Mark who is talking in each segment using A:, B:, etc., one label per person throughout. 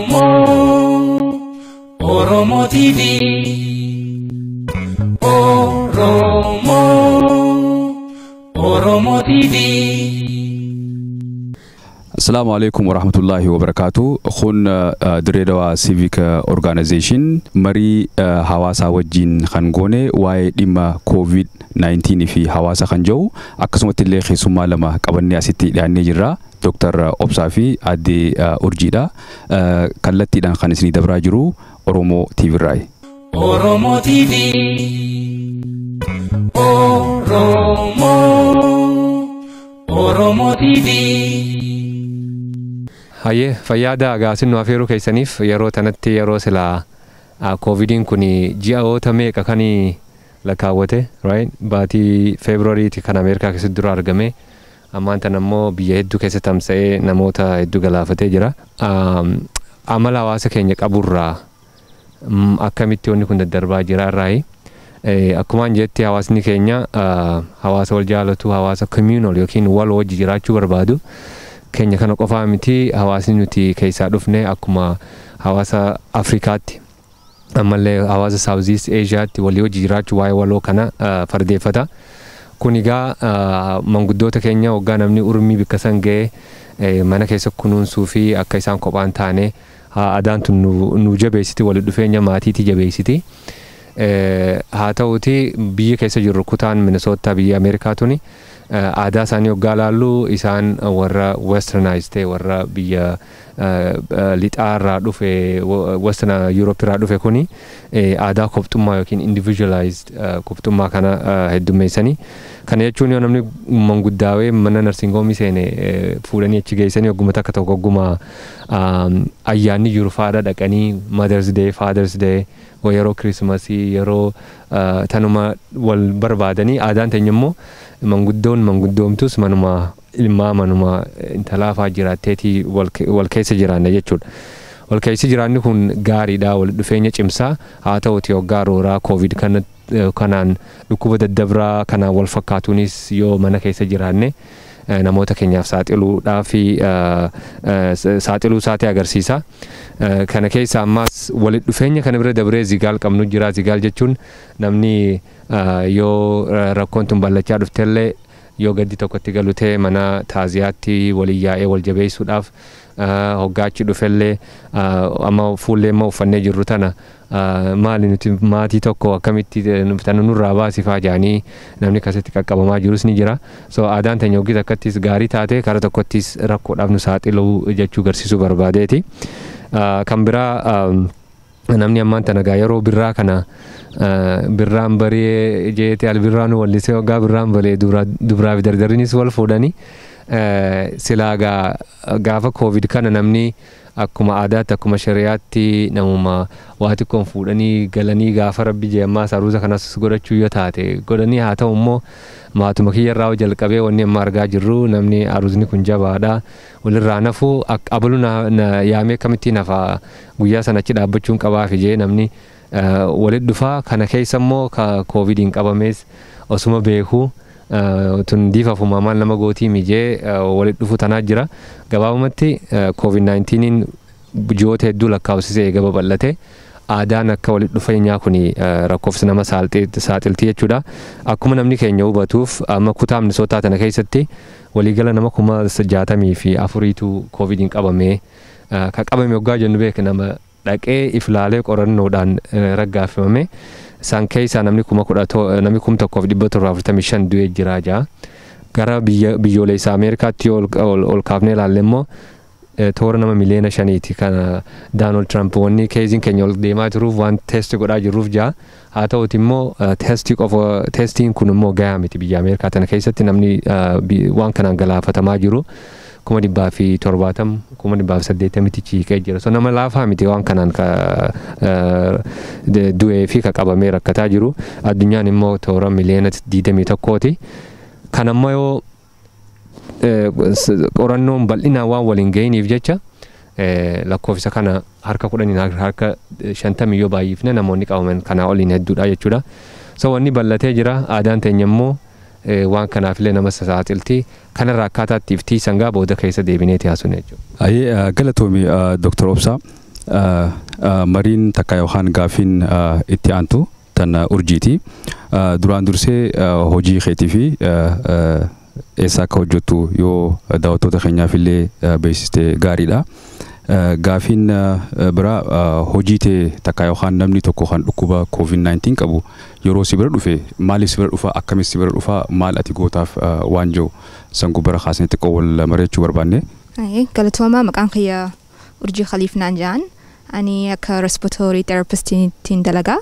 A: Oromo, Oromo TV. Oromo, Oromo TV.
B: Assalamu alaikum warahmatullahi wabarakatuh. Kun Dirree Dawaa Civic Organization marii hawaasaa wajjin kan goone waa'ee dhimma COVID-19 fi hawaasa kan jiru akkasumatti illee keessummaa lama qabannee asitti dhiyaannee jirra. Dr. Obsaa fi Addee Urjiidha. Kallattiidhaan kan isinii dabraa jiru Oromoo TV irraayi.
A: Oromo TV. Oromo, Oromo TV.
C: Hayyee, fayyaada gaasin nu afeeruu keessaniif. Yeroo tanatti, yeroo silaa koovidiin kun ji'oota meeqa kan lakkaawwate, right, baatii Feebruariiti kan Ameerikaa keessatti dura argame, ammaan tan ammoo biyya hedduu keessatti tamsa'ee namoota hedduu galaafatee jira. Amala hawaasa keenya qaburraa akkamitti wanni kun daddarbaa jira irraayi. Akkumaan jetti, hawaasni keenya hawaasa wal jaalatu, hawaasa communal yookiin wal wajji jiraachuu barbaadu. Keenya kana qofaa miti, hawaasni nuti keessaa dhufne akkuma hawaasa Afrikaatti ammallee hawaasa South East Asiaatti walii wajji jiraachuu, waa'ee waloo kana fardeeffata. Kun egaa manguddoota keenya waggaa namni urmii bikka san ga'e mana keessa kunuunsuu fi akka isaan kophaan taane aadaan tun nu jabeessiti, walitti dhufeenya maatiitii jabeessiti. Haa ta'uti, biyya keessa jirru, kutaan Minnesota biyya Ameerikaa tuni, aadaa isaanii waggaa laallu, isaan warra westernized ta'e, warra biyya lixaarraa dhufe, Western Europe irraa dhufe kuni aadaa kopxummaa yookiin individualized kopxummaa kana heddummeessanii. Kana jechuun yoo namni manguddaawee mana nursing home seene, fuudhanii achi geessanii ogguma takka tokko, ogguma ayyaanni jiru faadha dhaqanii, Mother's Day, Father's Day, yeroo Kirismasii, yeroo tanuma wal barbaadanii. Aadaan teenya immoo manguddoon manguddoomtus manuma ilmaa, manuma intalaa fa'aa jiraatteetii wal keessa jiraanna jechuudha. Wal keessa jiraanni kun gaariidha, wal dhufeenya cimsaa. Haa ta'uti, waggaa rooraa koovid kanaan, dhukkuba daddabraa kanaan wal fakkaatuunis yoo mana keessa jiraanne namoota keenyaaf saaxiluudhaa fi saaxiluu isaatii agarsiisa. Kana keessa ammaas walitti dhufeenya kana bira dabree zigaal qabnu jira. Zigaal jechuun namni yoo rakkoon tun bal'achaa dhuftellee, yoo gaddi tokkotti galu ta'e, mana taaziyaatti walii yaa'ee wal jabeessuudhaaf, hoggaachi dhufellee amma fuullee amma uffannee jirru tana, maali nuti maatii tokko, akkamitti tana nurraa baasifaa jedhanii namni akkasitti qaqqabamaa jirus ni jira. So aadaan teenya hogii takkattis gaarii taate, karaa tokkottis rakkoodhaaf nu saaxiluu jechuu garsiisuu barbaadeeti. Kan biraa, namni ammaan tana gaa yeroo birraa kana birraan baree jeete albirraan wallisee, waggaa birraan balee dubraa fi dardarrinis wal fuudhanii. Silaa gaa gaafa koovid kana namni akkuma aadaatti, akkuma shari'aatti namuma waa xiqqoon fuudhanii galanii, gaafa Rabbi jee ammaa saruuza kanas godhachuu yoo taate godhanii. Haa ta'u immoo maatuma kiyyarraa jalqabee wanni amma argaa jirru, namni aruuzni kun jabaadha, walirraa nafu, abalu na yaamee akkamittiin hafa, guyyaa sana achi dhaabbachuun qabaafi jee namni walit dhufaa. Kana keessa immoo ka koovidiin qabamees osuma beekuu tun diifafumaa maal nama gootii mijee walit dhufu tanaa jira. Gabaabumatti COVID-19 ji'oota hedduu lakkaa'usisee eega babal'ate, aadaan akka walit dhufeenyaa kun rakkoofsa nama saaxilti jechuudha. Akkuma namni keenya hubatuuf, amma kutaa Minisootaa tana keessatti waliigala nama 64,000tu koovidiin qabame. Ka qabame waggaa jennu beek, nama dhaqee iflaalee qorannoodhaan raggaafamame. Isaan keessaa namni 10,000, namni 1,745 du'ee jira jaa. Gara biyyoolessa Ameerikaatti yoo ol kaafnee ilaalle immoo toora nama miliyoona 5ti. Kana Donald Trump wanni keeziin keenya ol deemaa jiruuf waan test godhaa jirruuf jaa. Haa ta'uti immoo testii qofa, testiin kun immoo gahaa miti. Biyya Ameerikaa tana keessatti namni waan kanaan galaafatamaa jiru 170,000, 180,000tti ciiqee jira. So nama laafaa miti waan kanaan ka du'ee fi ka qabamee rakkataa jiru. Addunyaan immoo toora miliyoona 21ti. Kan ammoo yoo qorannoon bal'inaan waan waliin gahiniif jecha, lakkoofsa kana harka 10n harka 50 yoo baay'ifne, namoonni qabaman kanaa oliin hedduudha jechuudha. So wanni bal'atee jira, aadaan teenya immoo waan kanaafillee nama saaxilti. Kanarraa akkaataa itti iftii sangaa booda keessa deebineeti haasofne jechuudha.
B: Ayyee, galatoomi Dr. Obsaa. Mariin takka yookaan gaafiin itti aantu tan urjiiti. Duraan dursee hojii keetii fi eessa akka hojjettu yoo daawwattoota keenyaaf illee beeksistee gaariidha. Gaafiin biraa, hojii tee takka yookaan namni tokko kan dhukkuba COVID-19 qabu yeroo si bira dhufe maaliif si bira dhufa, akkamis si bira dhufa, maal ati gootaaf waan jiru san gubbara kaasnee xiqqoo wal mari'achuu barbaanne.
D: Galatoomaa, maqaan kiyya Urjii Khaliif naan jedhan. Ani akka respiratory therapist-iin dalagaa.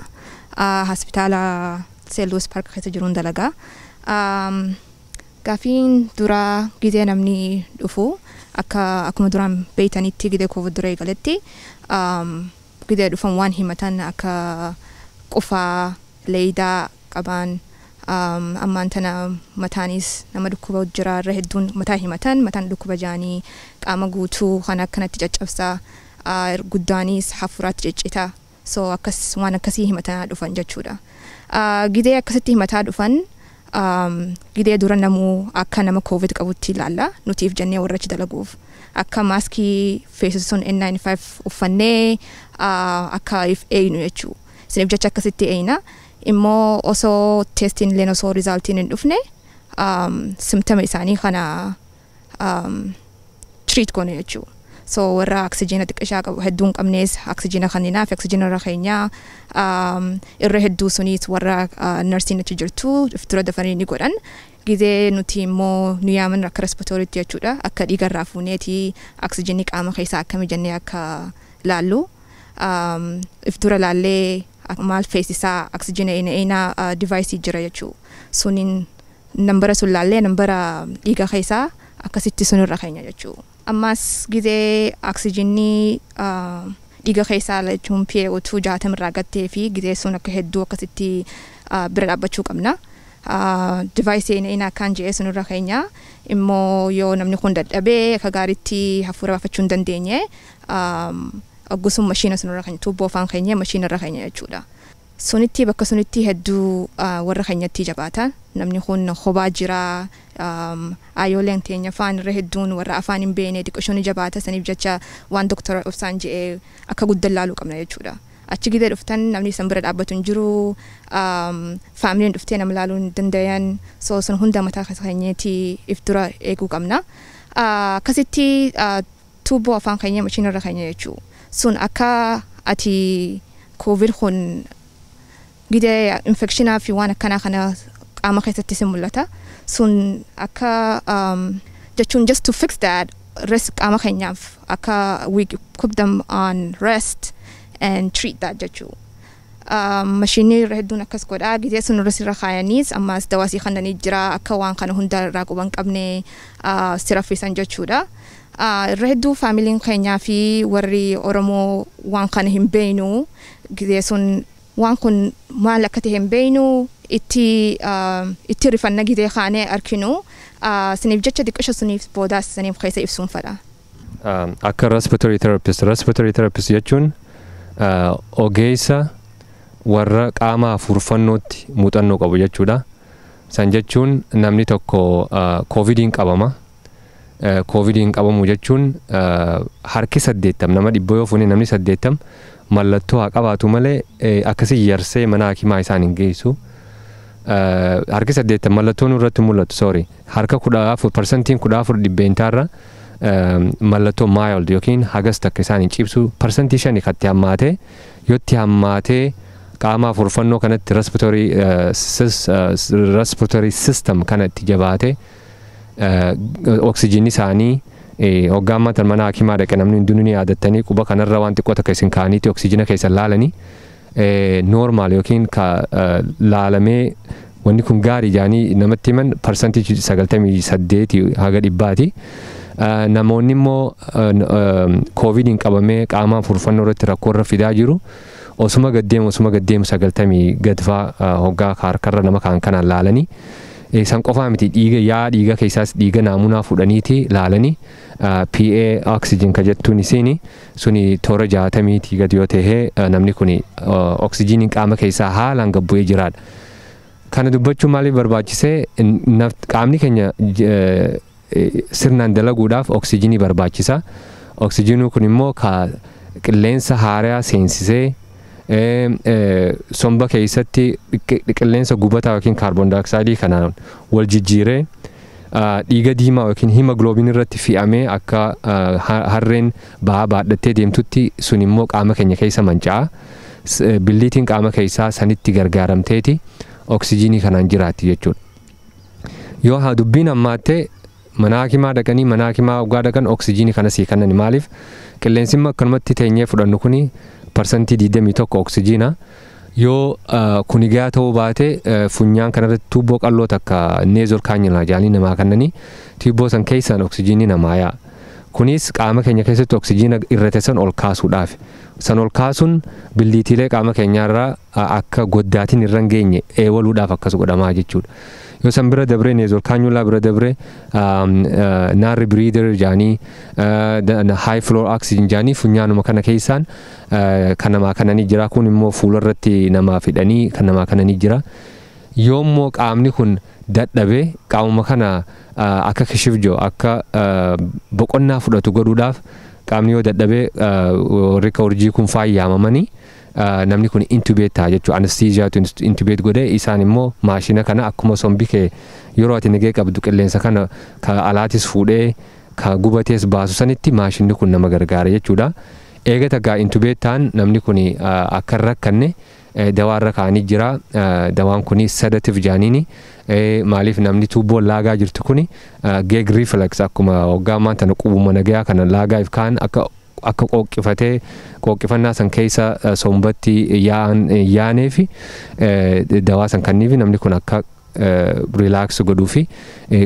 D: Hospitaala St. Louis Park keessa jiruun dalagaa. Gaafiin duraa, gizee namni dhufu, akkuma duraan beeytanitti gizee COVID dura eegaletti gizee dhufan waan himatan akka qufaa, leeydaa qaban, ammaan tana mataanis nama dhukkuba jira. Irra hedduun mataa himatan, mataan dhukkuba jaanii, qaama guutuu kan akkanatti caccabsaa, guddaanis hafuuraatti ciccita. So akkas waan akkasii himataa dhufan jechuudha. Gizee akkasitti himataa dhufan, gizee dura namuu akka nama COVID qabutti ilaalla nutiif jennee warra achi dalaguuf. Akka maaskii feesisu sun N95 uffannee akka if eeynu jechuu. Isiniif jecha akkasitti eeyna. Immoo osoo testiin illeen osoo resultiin hin dhufne symptoma isaanii kana treat goone jechuu. So warra oksijiina xiqqishaa qabu hedduu hin qabnees oksijiina kanninaaf oksijiina irra keenyaa, irra hedduu suniis warra narsiin achi jirtu dura dafanii ni godhan. Gizee nuti immoo nu yaaman akka respiratoryitti jechuudha, akka dhiiga irraa fuuneeti oksijiinni qaama keessaa akkami jennee akka laallu. If dura laallee maal feesisaa, oksijiina eenaa device jira jechuu. Suniin nambara sun laallee nambara dhiiga keessaa akkasitti sunirra keenya jechuu. Ammas gizee oksijiinni dhiiga keessaa jechuun PaO2 60 irraa gattee fi gizee sun akka hedduu akkasitti bira dhaabbachuu qabna. Device eenaa akkaan je'ee sunirra keenya. Immoo yoo namni kun dadhabee akka gaariitti hafuura baafachuu hin dandeenye, oggusum mashiina sunirra keenya, tuubboo afaan keenya mashiina irra keenya jechuudha. Sunitti bakka sunitti hedduu warra keenyatti jabaata. Namni kun kophaa jira. Aayooleen teenya afaan irra hedduun warra afaan hin beekne xiqqishoon ni jabaata. Saniif jecha waan doktora Obsaan je'ee akka guddaa laaluu qabna jechuudha. Achi gidee dhuftan namni isan bira dhaabbatu hin jiru. Faamiliin dhuftee nama laaluu hin dandayan. So sun hunda mataa keenyatti if dura eeguu qabna. Akkasitti tuubboo afaan keenya mashiina irra keenya jechuudha. Sun akka ati COVID kun gidee infectionaa fi waan akkanaa kana qaama keessatti si mul'ata. Sun akka jechuun just to fix that rest qaama keenyaaf akka we put them on rest and treat that jechuu. Mashiinni irra hedduun akkas godhaa, gizee sun irra sirra kaayaniis ammas dawaasii kannanii jira, akka waan kana hunda irraa quban qabne si raffisan jechuudha. Irra hedduu faamiliin keenyaa fi warri Oromoo waan kana hin beeknu, gizee sun waan kun maal akka ta'e hin beeknu, itti rifanna gizee kaanee arginu. Siniif jecha xiqqisho suniif boodaas saniif keessa ibsuun fedha.
C: Akka respiratory therapist jechuun ogeessa warra qaama hafuurfannootti muuxannoo qabu jechuudha. San jechuun namni tokko COVIDiin qabama. COVIDiin qabamu jechuun harki 80, nama 100 yoo fuune namni 80 mallattoo haa qabaatu malee akkasii yarsee mana hakimaa isaan hin geessu. Harki 80 mallattoon irratti mul'atu, sorry, harka 14, 14% dhibbeentaarra mallattoo mild yookiin hagas takka isaan hin cibsu, 5% katti hammaatee, yotti hammaatee qaama hafuurfannoo kanatti respiratory system kanatti jabaate, oksijiinni isaanii hoggaa ammaa mana hakimaa dhaqe namni hundinuu ni yaadattanii, quba kanarra waan xiqqoo takka isin kaaniiti oksijiina keessan laalanii, normal yookiin ka laalamee wanni kun gaarii jaanii namatti himan 98% haga 100ti. Namoonni immoo COVIDiin qabamee qaama hafuurfannoo irratti rakkoo irra fidaa jiru osuma gaddeemu osuma gaddeemu 90 gadfaa hoggaa harkarra nama kaan kanaan laalanii. San qofaa miti, dhiiga yaa dhiiga keessaas dhiiga naamunaa fudhaniiti laalanii, PA oxygen ka jettuun isiini suni toora 60tii gadi yoo ta'e namni kun oksijiiniin qaama keessaa haalaan gad bu'ee jiraadha. Kana dubbachuun maaliif barbaachisee? Qaamni keenya sirnaan dalaguudhaaf oksijiinii barbaachisa. Oksijiinii kun immoo ka qilleensa haaraa seensisee somba keessatti qilleensa gubataa yookiin kaarboon daayooksaayidii kanaan wal jijjiiree dhiiga diimaa yookiin himogiloobiin irratti fe'amee akka harreen ba'aa baadhattee deemtutti sun immoo qaama keenya keessa manca'a. Billiitiin qaama keessaa sanitti gargaaramteeti oksijiinii kanaan jiraatti jechuudha. Yoo haa dubbiin hammaattee mana hakimaa dhaqanii, mana hakimaa waggaa dhaqan, oksijiinii kana sii kennan. Maaliif? Qilleensi akkanumatti teenyee fudhannu kuni 21% oksijiina. Yoo kuni gahaa ta'uu baate, funyaan kanarratti tuubboo qalloo takka nasal cannula jaalii namaa kennanii, tuubboo san keessaan oksijiinii namaa yaa'a. Kunis qaama keenya keessatti oksijiina irrate san ol kaasuudhaaf. San ol kaasuun billiitiilee qaama keenyaarraa akka goddaatiin irra hin geenye eewaluudhaaf akkas godhamaa jechuudha. Yoo san bira dabree, nasal cannula bira dabree, non-rebreather jaanii, high flow oxygen jaanii, funyaanuma kana keessaan kan namaa kananii jira. Kun immoo fuularratti namaa fidhanii kan namaa kananii jira. Yoommoo qaamni kun dadhabee, qaamuma kana akka kishifjoo akka boqonnaa fudhatu godhuudhaaf, qaamni yoo dadhabee, warri akka urjii kun faayyaamamanii namni kun intubate ta'a jechuudha. Anesthesiaatu intubate godhee, isaan immoo maashina kana akkuma sombi kee yeroo ati nagee qabdu qilleensa kana ka alaatis fuudhee ka gubatees baasu sanitti maashinni kun nama gargaara jechuudha. Eega takkaa intubate ta'an, namni kun akka hin rakkanne dawaarra kaa'anii jira. Dawaan kun sedative jaaniini. Maaliif? Namni tuubboon laagaa jirtu kuni gag reflex, akkuma waggaa ammaan tana qubuma nagayaa kana laagaa if kaan akka qooqqifatee qooqqifannaa san keessa sombatti yaanee fi dawaa san kanniifi namni kun akka relax godhuu fi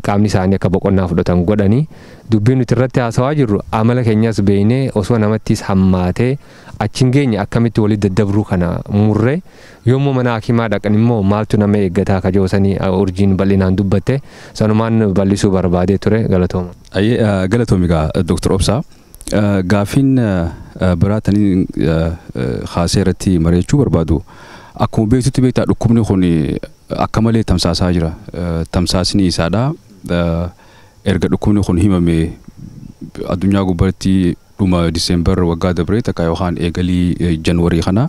C: qaamni isaanii akka boqonnaa fudhatan godhanii. Dubbiin nuti irratti haasawaa jirru, amala keenyas beeknee, osoo namattis hammaatee achi hin geenye akkamitti walitti daddabruu kana murree, yommuu mana hakimaa dhaqan immoo maaltu nama eeggataa kajoosanii urjiin bal'inaan dubbatte, sanumaan bal'isuu barbaadee ture. Galatooma.
B: Ayyee, galatoomi gaa Dr. Obsaa. Gaaffiin biraa tanii haasee irratti mari'achuu barbaadu, akkuma beektutti beektaa, dhukkubni kun akka malee tamsaasaa jira. Tamsaasni isaadha. Erga dhukkubni kun himame addunyaa gubbaatti dhuma Diseembar waggaa dabree takka yookaan eegalii Januwarii kana,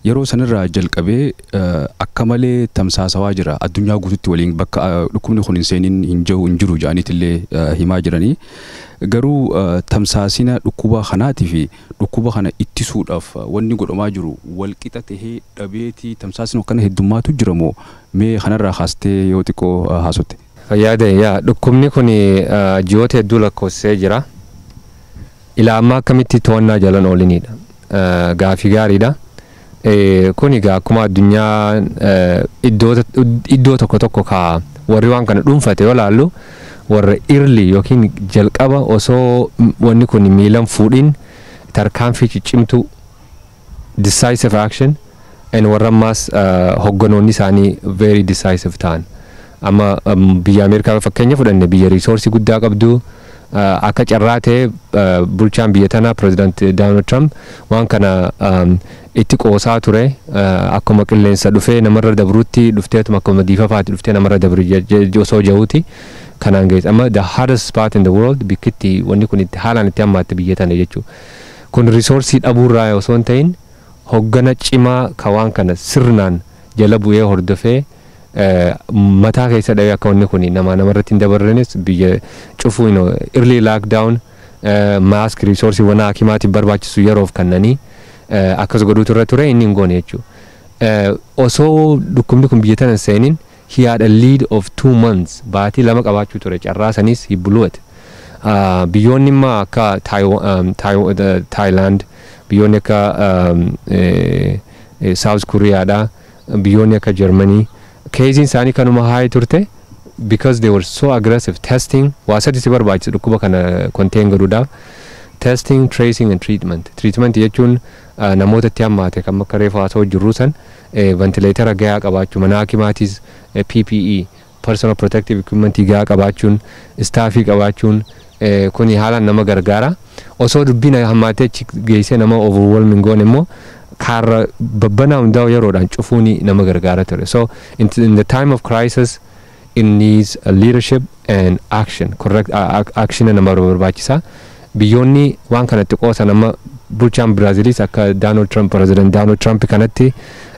B: yeroo sanirraa jalqabee akka malee tamsaasawaa jira. Addunyaa guututti waliin bakka dhukkubni kun hin seeniin hin jiru hin jiru jedhaniitillee himaa jiranii. Garuu tamsaasina dhukkuba kanaatii fi dhukkuba kana ittisuudhaaf wanni godhamaa jiru walqixa tahee dhabeetii tamsaasina kana heddummaatu jira moo? Mee kanarraa kaastee yoo xiqqoo haasotte.
C: Yaada yaa, dhukkubni kun ji'oota hedduu lakkoofsisee jira. Ilaa ammaa akkamitti to'annaa jalan oolinidha? Gaafii gaariidha. Kun egaa akkuma addunyaa iddoo tokko tokko ka warri waan kana dhuunfate yoo laallu, warra early yookiin jalqaba osoo wanni kun miilan fuudhin tarkaanfii ciccimtuu, decisive action, and warra ammaas hogganoonni isaanii very decisive ta'an. Amma biyya Ameerikaa fakkeenya fudhanne, biyya resource guddaa qabdu, akka carraa ta'e bulchaan biyya tanaa Pireezidant Donald Trump waan kana itti qoosaa ture. Akkuma qilleensa dhufee namarra dabruutti dhufteetuma, akkuma diifafaatti dhuftee namarra dabru osoo jahuuti kanaan geesse. Amma the hardest spot in the world, bikkitti wanni kun itti haalaan itti hammaatte biyya tana jechuudha. Kun resource dhabuurraa osoo hin ta'in, hoggana cimaa ka waan kana sirnaan jala bu'ee hordofee mataa keessa dhawee akka wanni kun nama namarratti hin dabarrenis biyya cufuu, early lockdown, mask, resource wana hakimaatiif barbaachisu yeroof kennanii akkas godhuutu irra ture, inni hin goone jechuudha. Osoo dhukkubni kun biyya tana hin seenin, he had a lead of 2 months, baatii 2 qabaachuu ture, carraa sanis he blew it. Biyyoonni immoo akka Thailand, biyyoonni akka South Koreaadha, biyyoonni akka Germany, caseiin isaanii kanuma high turte because they were so aggressive. Testing, waa sadi si barbaachisa dhukkuba kana contain godhuudhaaf: testing, tracing and treatment. Treatment jechuun namoota itti hammaate kan akka reefu haasa'u jirru san ventilator gahaa qabaachuu, mana hakimaatis PPE, personal protective equipment gahaa qabaachuun, staffii qabaachuun, kuni haalaan nama gargaara. Osoo dubbiin hammaatee achi geessee nama overwhelming goone immoo Kaarra babbanaa hundaa'u yeroodhaan cufuun nama gargaara ture. So in the time of crisis, it needs a leadership and action, correct action nama barbaachisa. Biyyoonni waan kanatti qoosan, amma bulchaan Biraazilis akka Donald Trump, President Donald Trump kanatti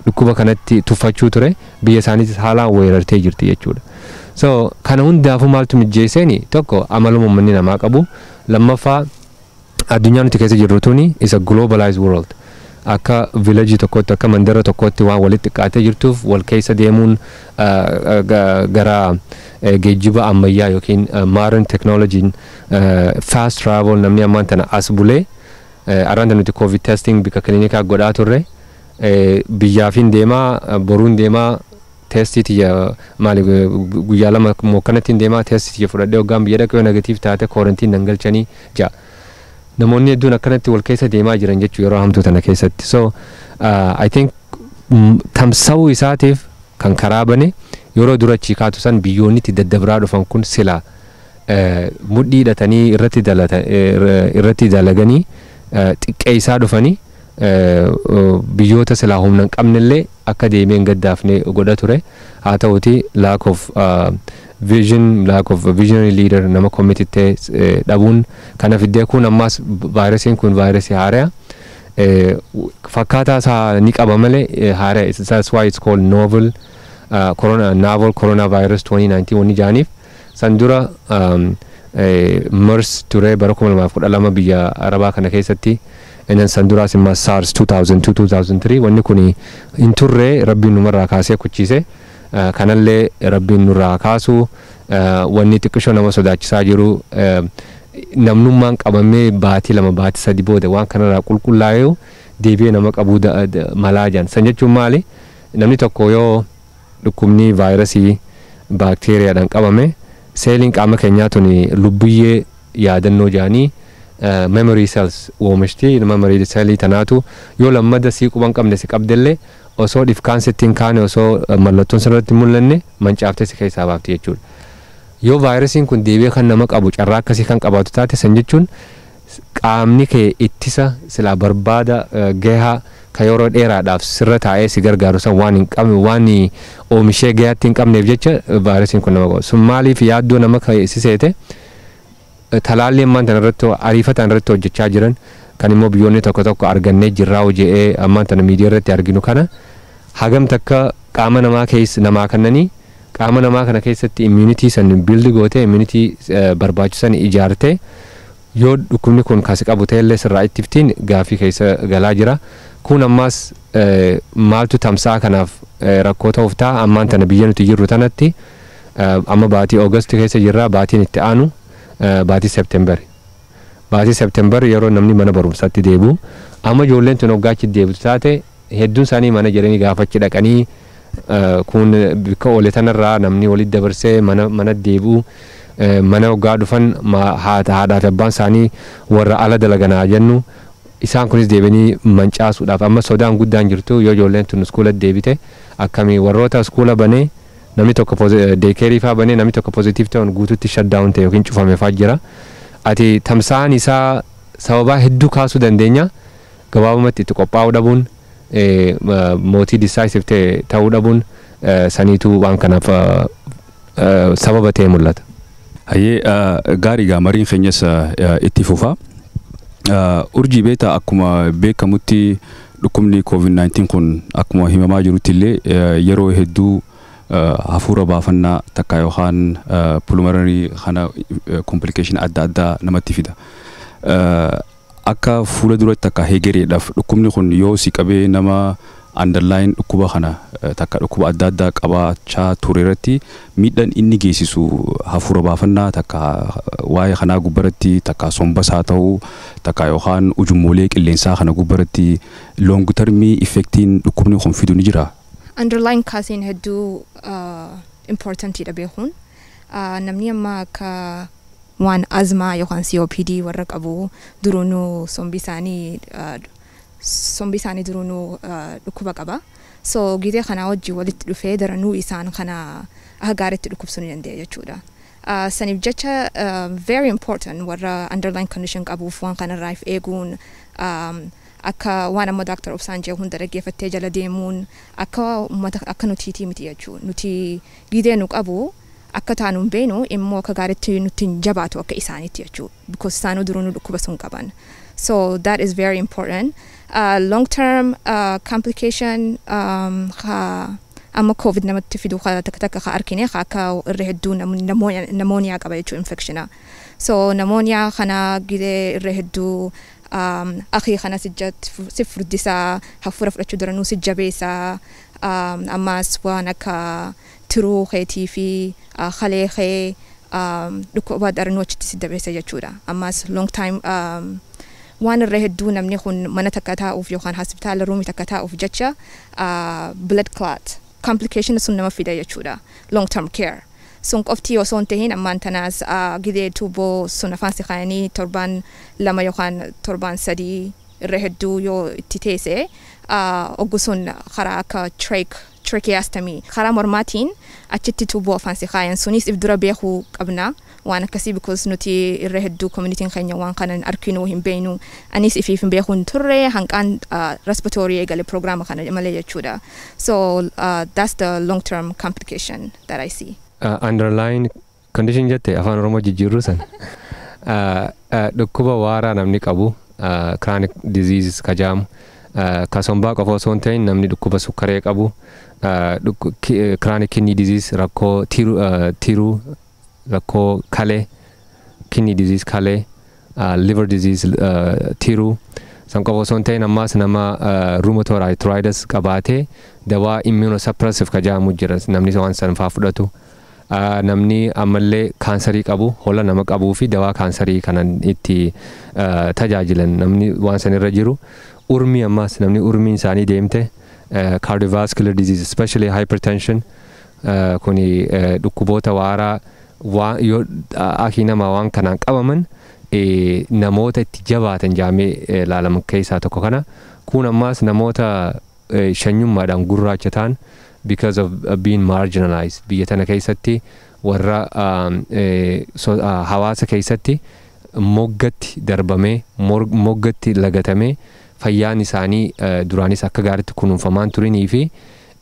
C: dhukkuba kanatti tuffachuu ture, biyya isaaniitis haalaan weerartee jirti jechuudha. So kana hundaafuu maaltu mijjeesseeni? Tokko, amaluma uummanni namaa qabu. Lammaffaa, addunyaa nuti keessa jirru tuni is a globalized world. Akka village tokkotti, akka mandara tokkotti waan walitti xiqqaatee jirtuuf, wal keessa deemuun gara geejjiba ammayyaa yookiin modern technology, fast travel, namni ammaan tana as bulee, arraan nuti COVID testing bika kiliinikaa godhaa turre, biyyaafin deemaa, boruun deemaa, testii tiyya maali, guyyaa 2 mokkanatti deemaa, testii tiyya fudhadhee hoggaan biyya dhaqee negative taate quarantine nan galchanii ja'a. Namoonni hedduun akkanatti wal keessa deemaa jiran jechuu yeroo hamtuu tana keessatti. So I think tamsa'uu isaatiif kan karaa bane yeroo dura achii kaatu san biyyoonni itti daddabraa dhufan kun sila mudhii hidhatanii irratti dalaganii xiqqeessaa dhufanii, biyyoota silaa humna hin qabnellee akka deemee hin gaddaafne godha ture. Haa ta'uti, lack of vision, lack of visionary leader, nama committed ta'e dhabuun kana fiddee. Kun ammaas vaayirasiin kun vaayirasii haaraa fakkaataa isaa ni qaba malee haaraa. That's why it's called novel corona, novel coronavirus 2019 wanni jaaniif. San dura MERS ture bara 2012 biyya Arabaa kana keessatti. Innan san duraas immoo SARS 2002, 2003. Wanni kun hin turre, Rabbiin numarraa kaasee kuchiise. Kanallee Rabbiin nurraa kaasu. Wanni xiqqishoo nama sodaachisaa jiru, namnummaan qabamee baatii 2, baatii 3 booda waan kanarraa qulqullaa'ee deebi'ee nama qabuu malaa jiran san jechuun maali? Namni tokko yoo dhukkubni vaayirasii baakteeriyaadhaan qabame, seeliin qaama keenyaa tuni lubbuyyee yaadannoo jaanii memory cells oomishti. Memory cellii tanaatu yoo lammada sii quban qabne si qabdellee, osoo dhifkaan sitti hin kaane, osoo mallattoon sirratti hin mul'anne, mancaaftee si keessaa baafti jechuudha. Yoo vaayirasiin kun deebi'ee kan nama qabu carraa akkasii kan qabaatu taate, san jechuun qaamni kee ittisa silaa barbaada gahaa kan yeroo dheeraadhaaf sirra taa'ee si gargaaru san waan hin qabne, waan oomishee gahaatti hin qabneef jecha vaayirasiin kun nama qabu. Sun maaliif yaaddoo nama si seete? Talaalli ammaan tana irratti ariifataan irratti hojjechaa jiran kan immoo biyyoonni tokko tokko argannee jirraa hojii ammaan tana miidiyaa irratti arginu kana, hagam takka qaama namaa keessa namaa kennanii, qaama namaa kana keessatti immunity san build gootee, immunity barbaachisan ijaartee, yoo dhukkubni kun kasi qabu ta'ellee sirraa ittiftiin gaafii keessa galaa jira. Kun ammaas maaltu tamsa'a kanaaf rakkoo ta'uuf ta'a? Ammaan tana biyya nuti jirru tanatti amma baatii August keessa jirra, baatiin itti aanu baatii September. Baatii September yeroo namni mana barumsaatti deebi'u, amma ijoolleen tun hoggaa achi deebitu taate, hedduun isaanii mana jedhanii gaafachi dhaqanii, kun bikka oole tanarraa namni walitti dabarsee mana deebi'u. Mana hoggaa dhufan, haadhaa fi abbaan isaanii warra ala dalaganaa jennu, isaan kunis deebianii mancaasuudhaaf amma sodaan guddaan jirtu, yoo ijoolleen tun iskuula deebite akkamii? Warroota iskuula banee, namni tokko daycare faa banee, namni tokko positive ta'uun guutuutti shutdown ta'e yookiin cufame faa jira. Ati tamsa'aan isaa sababaa hedduu kaasuu dandeenya. Gabaabumatti itti qophaa'uu dhabuun, mootii decisive ta'e ta'uu dhabuun saniitu waan kanaaf sababa ta'e mul'ata.
B: Hayyee, gaarii gaa, mariin keenyas itti fufa. Urjii, beektaa, akkuma beekamutti dhukkubni COVID-19 kun akkuma himamaa jirutti illee yeroo hedduu hafuura baafannaa takka yookaan pulmonary kana complication adda addaa namatti fida. Akka fuula duratti takka hegereedhaaf, dhukkubni kun yoo si qabee, nama underlying dhukkuba kana takka dhukkuba adda addaa qabaachaa ture irratti miidhaan inni geessisu, hafuura baafannaa takka waa'ee kanaa gubbaratti, takka sombas haa ta'u, takka yookaan ujummoolee qilleensaa kana gubbaratti, long termii effectiin dhukkubni kun fidu ni jira?
D: Underlying causing hedduu importantidha beekuun. Namni amma akka waan asthma yookaan COPD warra qabu duruunuu sombi isaanii duruunuu dhukkuba qaba. So gitee kanaa wajjin walitti dhufee daranuu isaan kana akka gaariitti dhukkubsuu ni danda'a jechuudha. Saniif jecha very important warra underlying condition qabuuf waan kanarraa if eeguun. Akka waan amma Dr. Obsaan jee hunda dhaggeeffattee jala deemuun akka uummata akka nutiitii miti jechuudha. Nuti gidee nu qabu akka taanu hin beenu immoo akka gaariitti nutti hin jabaatu akka isaaniitti jechuudha. Because isaanuu duruu nu dhukkuba sun qaban. So that is very important. Long term complication ha, amma COVID namatti fidu takka takka ka arkine ka akka irra hedduu pneumonia qaba jechuudha, infectiona. So pneumonia kana gidee irra hedduu akii kana si furdisaa, hafuura fudhachuu daranuu si jabeessaa, ammas waan akka tiruu keetii fi kalee kee dhukkuba daranuu achitti si dabeessa jechuudha. Ammas long time waan irra hedduu namni kun mana takka taa'uuf yookaan hospitaala roomii takka taa'uuf jecha blood clot complication sun nama fida jechuudha, long term care. Sun qofti osoo hin tahin ammaan tanaas gidee tuuboo sun afaan si kaayanii torbaan 2 yookaan torbaan 3 irra hedduu yoo itti teesse, oggu sun karaa akka tracheostomy karaa mormaatiin achitti tuuboo afaan si kaayan sunis if dura beekuu qabna waan akkasii, because nuti irra hedduu communityn keenya waan kana hin arginu, hin beeknu. Anis ifiif hin beeku hin turre hanqaan respiratory eegale program kana malee jechuudha. So that's the long term complication that I see.
C: Underlying condition jette, afaan Oromoo jijjiirruu san. Dhukkuba waaraa namni qabu, chronic disease ka jaamu, ka sombaa qofa osoo hin ta'in namni dhukkuba sukkaree qabu, chronic kidney disease, rakkoo tiruu, rakkoo kalee, kidney disease kalee, liver disease, tiruu san qofa osoo hin ta'in ammaas nama rheumatoid arthritis qabaatee dawaa immunosuppressive ka jaamu jira, namni waan san faa fudhatu. Namni ammallee kaansarii qabu, hola nama qabuu fi dawaa kaansarii kanan itti tajaajilan, namni waan san irra jiru, urmii ammaas namni urmiin isaanii deemte, cardiovascular disease, especially hypertension, kuni dhukkuboota waaraa yoo akii namaa waan kanaan qabaman namoota itti jabaatan jaamee laalaman keessaa tokko kana. Kun ammaas namoota shanyummaadhaan gurraacha ta'an, because of being marginalized biyya tana keessatti, warra hawaasa keessatti moggatti darbamee, moggatti lagatamee, fayyaan isaanii duraanis akka gaariitti kunuunfamaan turinii fi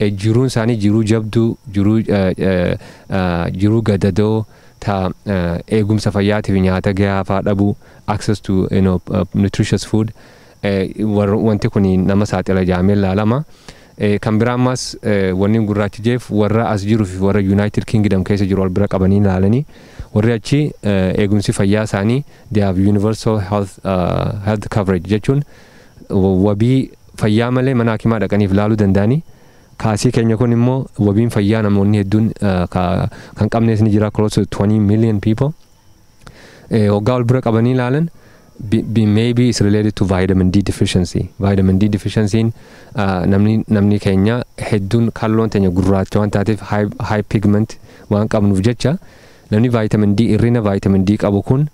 C: jiruun isaanii jiruu jabduu, jiruu gadadoo ta eegumsa fayyaatiif nyaata gahaa faa dhabuu, access to nutritious food, wanti kun nama saaxila jaamee laalama. Kan biraa ammas wanni gurraachi jeef warra as jiruu fi warra United Kingdom keessa jiru wal bira qabanii ilaalanii, warri achi eegumsi fayyaa isaanii, they have universal health coverage jechuun wabii fayyaa malee mana hakimaa dhaqaniif laaluu danda'anii. Kaasii keenya kun immoo wabiin fayyaa namoonni hedduun kan qabnes ni jira, close to 20 million people. Waggaa wal bira qabanii ilaalan, maybe it's related to vitamin D deficiency. Vitamin D deficiency namni keenya hedduun kalloon teenya gurraacha waan taateef, high pigment waan qabnuuf jecha, namni vitamin D, hir'ina vitamin D qabu kun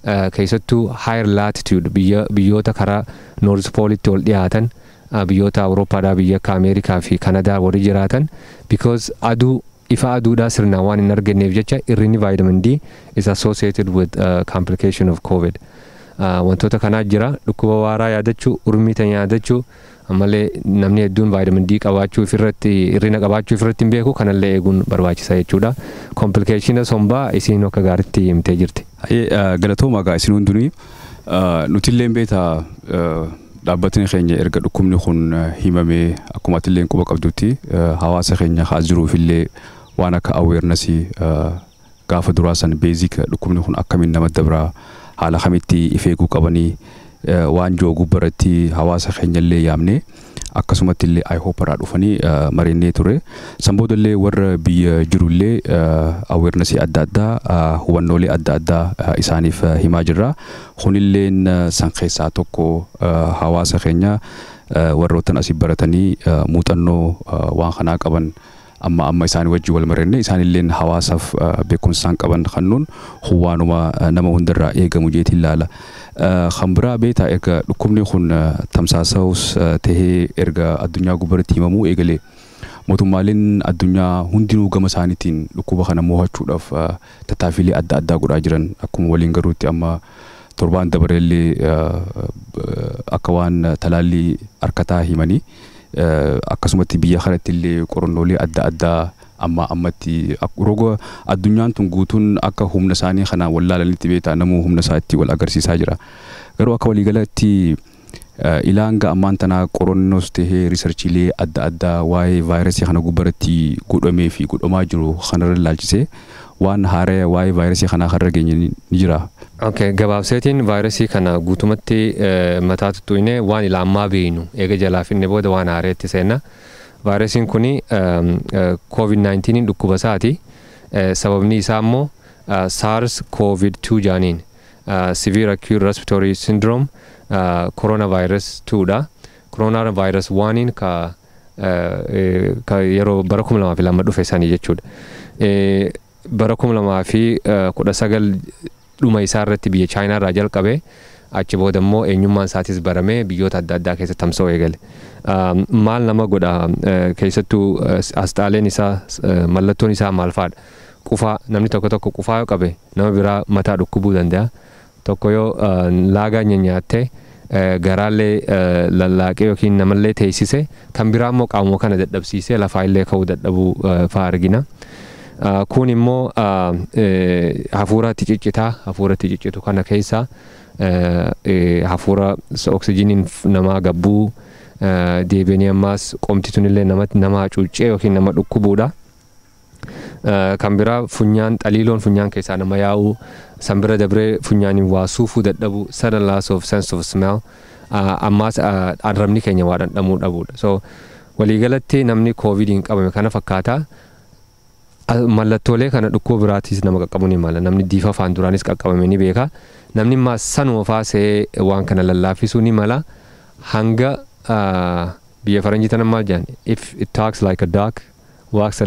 C: keessattuu higher latitude biyyoota karaa North Pole'itti ol dhiyaatan, biyyoota Awurooppaadhaa, biyya akka Ameerikaa fi Kanadaa warri jiraatan, because aduu, ifa aduudhaa sirnaan waan hin arganneef jecha, hir'inni vitamin D is associated with complication of COVID. Wantoota kanaa jira: dhukkuba waaraa yaadachuu, urmii teenya yaadachuu, ammallee namni hedduun vitamin D qabaachuu ifirratti, hir'ina qabaachuu ifirratti hin beeku, kanallee eeguun barbaachisaa jechuudha. Complication sombaa isiin akka gaariitti himtee jirti.
B: Galatooma egaa isin hundinuu. Nutillee beektaa, dhaabbatni keenya erga dhukkubni kun himamee, akkuma atillee quba qabdutti, hawaasa keenya haa jiruufillee waan akka awarenessii gaafa duraa san, basic dhukkubni kun akkamiin nama dabraa, haala kamitti if eeguu qabanii waan jooguu biratti hawaasa keenya illee yaamne, akkasumatti illee IHOP irraa dhufanii marinnee ture. San boodallee warra biyya jirullee awarenessii adda addaa, hubannoolee adda addaa isaaniif himaa jirra. Kunilleen san keessaa tokko, hawaasa keenya warroottan asii baratanii muuxannoo waan kanaa qaban amma amma isaan wajji wal marenne, isaanilleen hawaasaaf beekumsa isaan qaban kannuun waanuma nama hundarraa eegamu jeetiin ilaala. Kan biraa beektaa, erga dhukkubni kun tamsaasa'us tahee erga addunyaa gubbaatti himamuu eegalee, mootummaaleen addunyaa hundinuu gama isaaniitiin dhukkuba kana mo'achuudhaaf tattaaffiilee adda addaa godhaa jiran. Akkuma waliin garuutti amma Torbaan dabareellee akka waan talaallii harkataa himanii, akkasumatti biyya kanatti illee qorannoolee adda addaa amma ammatti roga addunyaan tun guutuun akka humna isaanii kanaan wallaalanitti beektaa, namuu humna isaatti wal agarsiisaa jira. Garuu akka waliigalatti ilaanga ammaan tanaa qorannoos tahee researchiilee adda addaa waa'ee vaayirasii kana gubbaratti godhamee fi godhamaa jiru kanarra ilaalchisee waan haaraa waa'ee vaayirasii kanaa kan geenye ni jira.
C: Okay, gabaabseetiin vaayirasii kana guutumatti mataa tuttuqnee waan ilaammaa beeynu eega jalaa finne booda waan haareetti seenna. Vaayirasiin kuni COVID-19 dhukkuba isaati. Sababni isaa immoo SARS COVID-2 jaaniin, Severe Acute Respiratory Syndrome Coronavirus 2 dha. Coronavirus 1 ka yeroo bara 2002 dhufe sanii jechuudha. Bara 2019 dhuma isaa irratti biyya Chaayinaa irraa jalqabe, achi booda immoo eenyummaan isaatis baramee biyyoota adda addaa keessatti tamsa'uu eegale. Maal nama godha? Keessattuu asxaaleen isaa, mallattoon isaa maal fa'aadha? Qufaa, namni tokko tokko qufaa yoo qabe nama biraa mataa dhukkubuu danda'a. Tokko yoo laagaa nyaattee garaallee lallaaqee yookiin namallee teessise, kan biraa immoo qaamuma kana dadhabsiisee lafaa illee ka'uu dadhabuu fa'aa argina. Kun immoo hafuuratti ciccitaa, hafuuratti ciccitu kana keessa hafuura oksijiniin namaa gabbuu deebianii ammaas qomti tunillee nama hacuuccee yookiin nama dhukkubuudha. Kan biraa funyaan, xaliiloon funyaan keessaa nama yaa'uu, san bira dabree funyaaniin waa suufuu dadhabuu, sudden loss of sense of smell, ammaas arrabni keenya waa dhandhamuu dhabuudha. So waliigalatti namni koovidiin qabame kana fakkaata. Mallattoolee kana dhukkuba biraatis nama qaqqabuu ni mala. Namni diifa afaan duraanis qaqqabame ni beeka. Namni immoo sanuma faasee waan kana lallaaffisuu ni mala. Hanga biyya faranjii tana maal jedhan, "If it talks like a duck, walks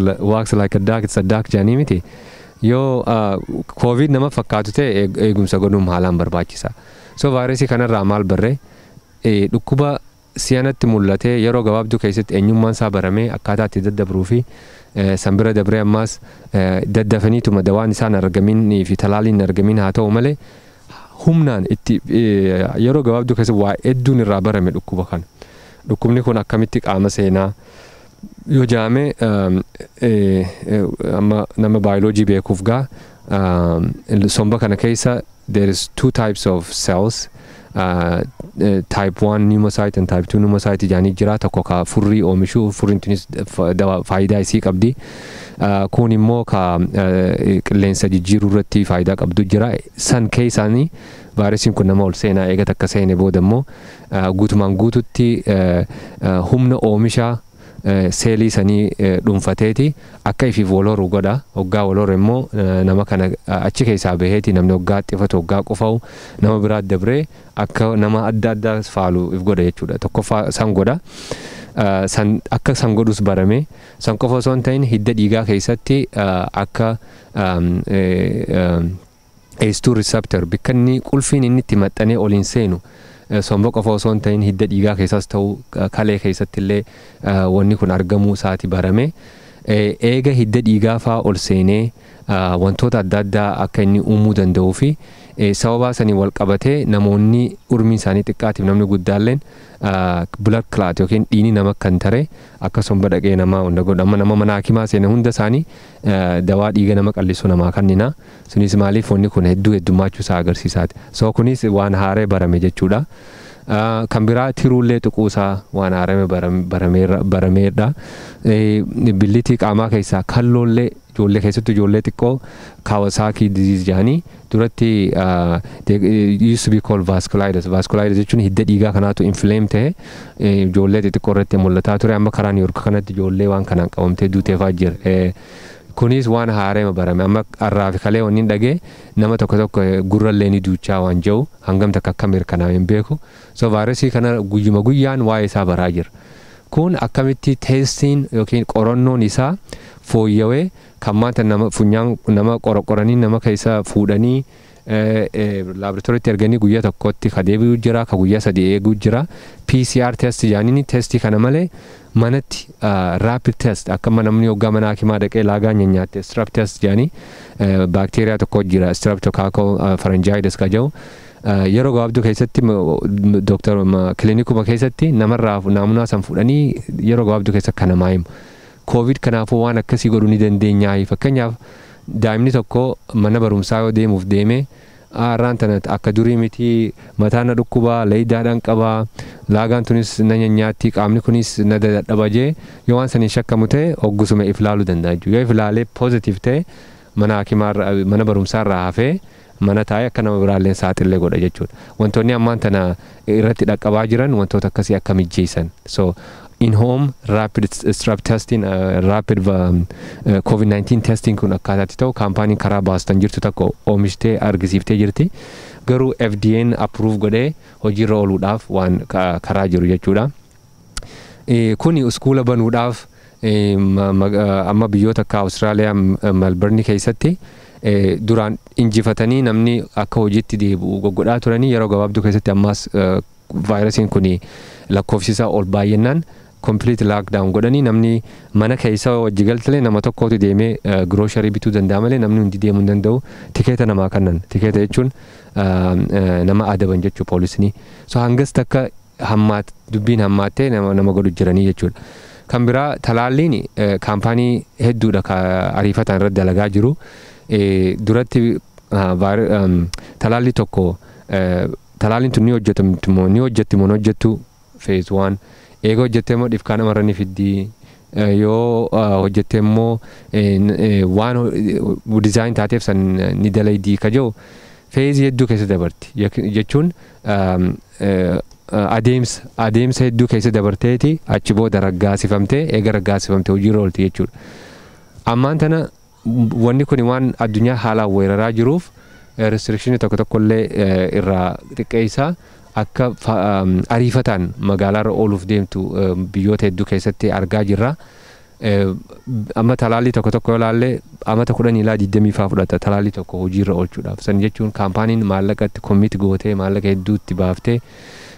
C: like a duck, it's a duck" jedhanii miti. Yoo koovid nama fakkaatu ta'e eegumsa godhuun haalaan barbaachisa. So vaayirasii kanarraa maal barree? Dhukkuba si'anatti mul'atee yeroo gabaabduu keessatti eenyummaan isaa baramee akkaataa itti daddabruu fi san bira dabree ammaas daddafaniituma dawaan isaan argamin fi talaaliin hin argamin haa ta'u malee humnaan itti yeroo gabaabduu keessatti waa hedduun irraa barame dhukkuba kana. Dhukkubni kun akkamitti qaama seenaa yoo jaame, amma nama baayoloojii beekuuf gaa, somba kana keessa there is two types of cells, type 1 pneumocyte and type 2 pneumocyte jedhanii jira. Tokko ka furrii oomishuu, furriin tunis faayidaa isii qabdi. Kun immoo ka qilleensa jijjiiruu irratti faayidaa qabdu jira. San keessaanii vaayirasiin kun nama ol seenaa. Eega takka seene booda immoo guutumaan guututti humna oomisha seelii sanii dhuunfateeti akka ifiif wal horu godha. Hoggaa wal horu immoo nama kana achi keessaa baheeti namni hoggaa xifatu, hoggaa qufa'u nama biraa dabree akka nama adda addaa faalu if godha jechuudha. Tokkoffaa san godha. San akka san godhus barame. San qofa osoo hin ta'in hidda dhiigaa keessatti akka ACE2 receptor, bikka inni qulfiin inni itti maxxanee ol hin seenu, somba qofa osoo hin ta'in hidda dhiigaa keessas ta'u kalee keessatti illee wanni kun argamuu isaati barame. Eega hidda dhiigaa faa ol seenee wantoota adda addaa akka inni uumuu danda'uu fi sababaa sanii wal qabatee namoonni umriin isaanii xiqqaatiif namni guddaalleen blood clot yookiin dhiigni nama kan tare akka somba dhaqee nama hunda godhu. Amma nama mana hakimaa seene hunda isaanii dawaa dhiiga nama qallisu namaa kennina. Sunis maaliif? Wanni kun hedduu heddummaachuu isaa agarsiisaati. So kunis waan haaree barame jechuudha. Kan biraa tiruullee tuquusaa waan haarame barameedha. Billitii qaamaa keessaa kalloollee ijoollee keessattuu ijoollee xiqqoo Kawasaki disease jedhanii duratti used to be called vasculitis. Vasculitis jechuun hidda dhiigaa kanaatu inflame ta'e ijoollee xixiqqoo irratti mul'ataa ture. Amma karaa New York kanatti ijoollee waan kanaan qabamtee duuteefaa jira. Kunis waan haaree barame. Amma har'aa fi kalee wanni dhagee nama tokko tokko gurrallee ni duuchaa waan jiru hangam takka akka mirkanaa'e hin beeku. So vaayirasii kana guyyuma guyyaan waa'ee isaa baraa jira. Kun akkamitti testiin yookiin qorannoon isaa fooyyawee kan maanta nama funyaan nama qoraqoranii nama keessa fuudhanii laaboraatooriitti erganii guyyaa tokkotti ka deebi'uu jira, ka guyyaa 3 eeguu jira. PCR test jedhanii testii kana malee manatti rapid test, akka namni hoggaa mana hakimaa dhaqee laagaa nyaatte strep test jedhanii, baakteeriyaa tokko jira, streptococcal pharyngitis ka jedhu. Yeroo gabaabduu keessatti dooktar kilinikuma keessatti namarraa naamunaa san fudhanii yeroo gabaabduu keessa akka namaa himu. Covid kanaafuu waan akkasii godhuu ni dandeenya. Fakkeenyaaf, daa'imni tokko mana barumsaa yoo deemuuf deeme, "Har'aan tana akka durii miti, mataan na dhukkubaa, leeydaadhaan qabaa, laagaan tunis na nyaanyaatti, qaamni kunis na dadhaba," jee yoo waan saniin shakkamu ta'e, hoggusuma if laaluu danda'a jechuudha. Yoo if laalee positive ta'e, mana hakimaarra mana barumsaarraa hafee mana taa'ee akka nama biraallee saaxillee godha jechuudha. Wantoonni ammaan tana irratti dhaqqabaa jiran wantoota akkasii akka mijjeessan. So in home rapid strep testing, rapid COVID-19 testing kun akkaataatti ta'u kaampaaniin karaa baastan jirtu tokko oomishtee argisiiftee jirti. Garuu FDA'n approve godhee hojiirra ooluudhaaf waan karaa jiru jechuudha. Kuni iskuula banuudhaaf amma biyyoota akka Awustiraaliyaa Melbourne keessatti duraan injifatanii namni akka hojiitti deebi'u goggodhaa turanii, yeroo gabaabduu keessatti ammaas vaayirasiin kun lakkoofsi isaa ol baay'inaan complete lockdown godhanii, namni mana keessa wajji galtelee nama tokkotu deemee grocery bituu danda'a malee namni hundi deemuu hin danda'u. Tikeeta namaa kennan, tikeeta jechuun nama adaban jechuu poolisni. So hangas takka hammaat dubbiin hammaattee nama godhu jiranii jechuudha. Kan biraa talaalliin kaampaanii hedduudha ka ariifataan irratti dalagaa jiru. Duratti talaallii tokko, talaalliin tun ni hojjetamti moo ni hojjetti moo hin hojjettu, phase one eega hojjettee immoo dhifkaa namarra ni fiddii, yoo hojjettee immoo waan design taateef san ni dalaydii ka jiru, phase hedduu keessa dabarti jechuun adeemsa hedduu keessa dabarteeti achi booda raggaasifamtee, eega raggaasifamtee hojiirra oolti jechuudha. Ammaan tana wanni kun waan addunyaa haalaan weeraraa jiruuf restriction tokko tokkollee irraa xiqqeessaa akka ariifataan magaalaarra ooluuf deemtu biyyoota hedduu keessatti argaa jirra. Amma talaallii tokko tokko yoo ilaalle, amata 10 ilaa 20 faa fudhata talaallii tokko hojiirra oolchuudhaaf. San jechuun kaampaaniin maallaqa itti commit gootee, maallaqa hedduutti baaftee,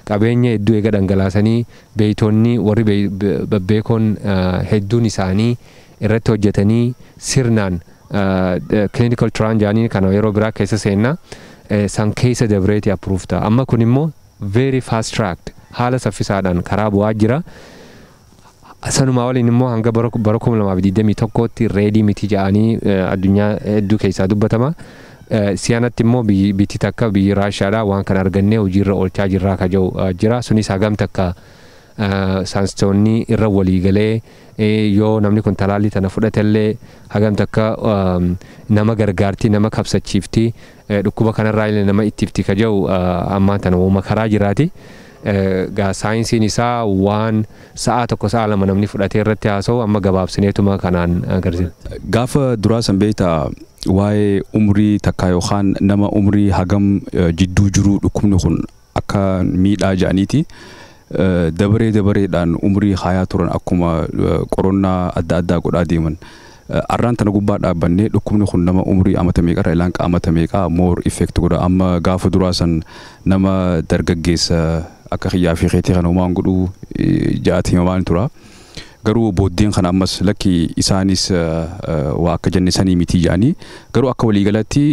C: qabeenya hedduu eega dhangalaasanii, beeytonni warri babbeekoon hedduun isaanii irratti hojjetanii, sirnaan clinical trial jedhanii kana yeroo biraa keessa seenna, san keessa dabreeti approve ta'a. Amma kun immoo very fast tracked, haala saffisaadhaan karaa bu'aa jira. Sanumaa waliin immoo hanga bara 2021tti ready miti jedhanii addunyaa hedduu keessaa dubbatama. Si'anatti immoo biyyi takka, biyyi Raashaadhaa, waan kana argannee hojiirra oolchaa jirraa ka jiru jira. Sunis hagam takka saayinsistoonni irra walii galee, yoo namni kun talaallii tana fudhatellee hagam takka nama gargaarti, nama kabsachiifti, dhukkuba kanarraa illee nama ittifti ka jiru ammaan tana uuma karaa jiraati. Gaa saayinsiin isaa waan sa'a 1 sa'a 2 namni fudhatee irratti haasa'u amma gabaabsineetuma kanaan agarsiisa.
B: Gaafa duraa san beektaa, waa'ee umrii takka yookaan nama umrii hagam jidduu jiru dhukkubni kun akka miidhaa jedhaniiti. Dabaree dabareedhaan umrii hayaa turan akkuma qorannaa adda addaa godhaa deeman. Arraan tana gubbaa dhaabbannee dhukkubni kun nama umrii amata meeqarra ilaan qaamata meeqaa more effect godha? Amma gaafa duraa san nama dargaggeessa akka kiyyaa fi keetii kana homaan godhuu ja'atii himamaan tura. Garuu booddeen kana ammas lakki isaanis waa akka jenne sanii miti jedhanii, garuu akka waliigalatti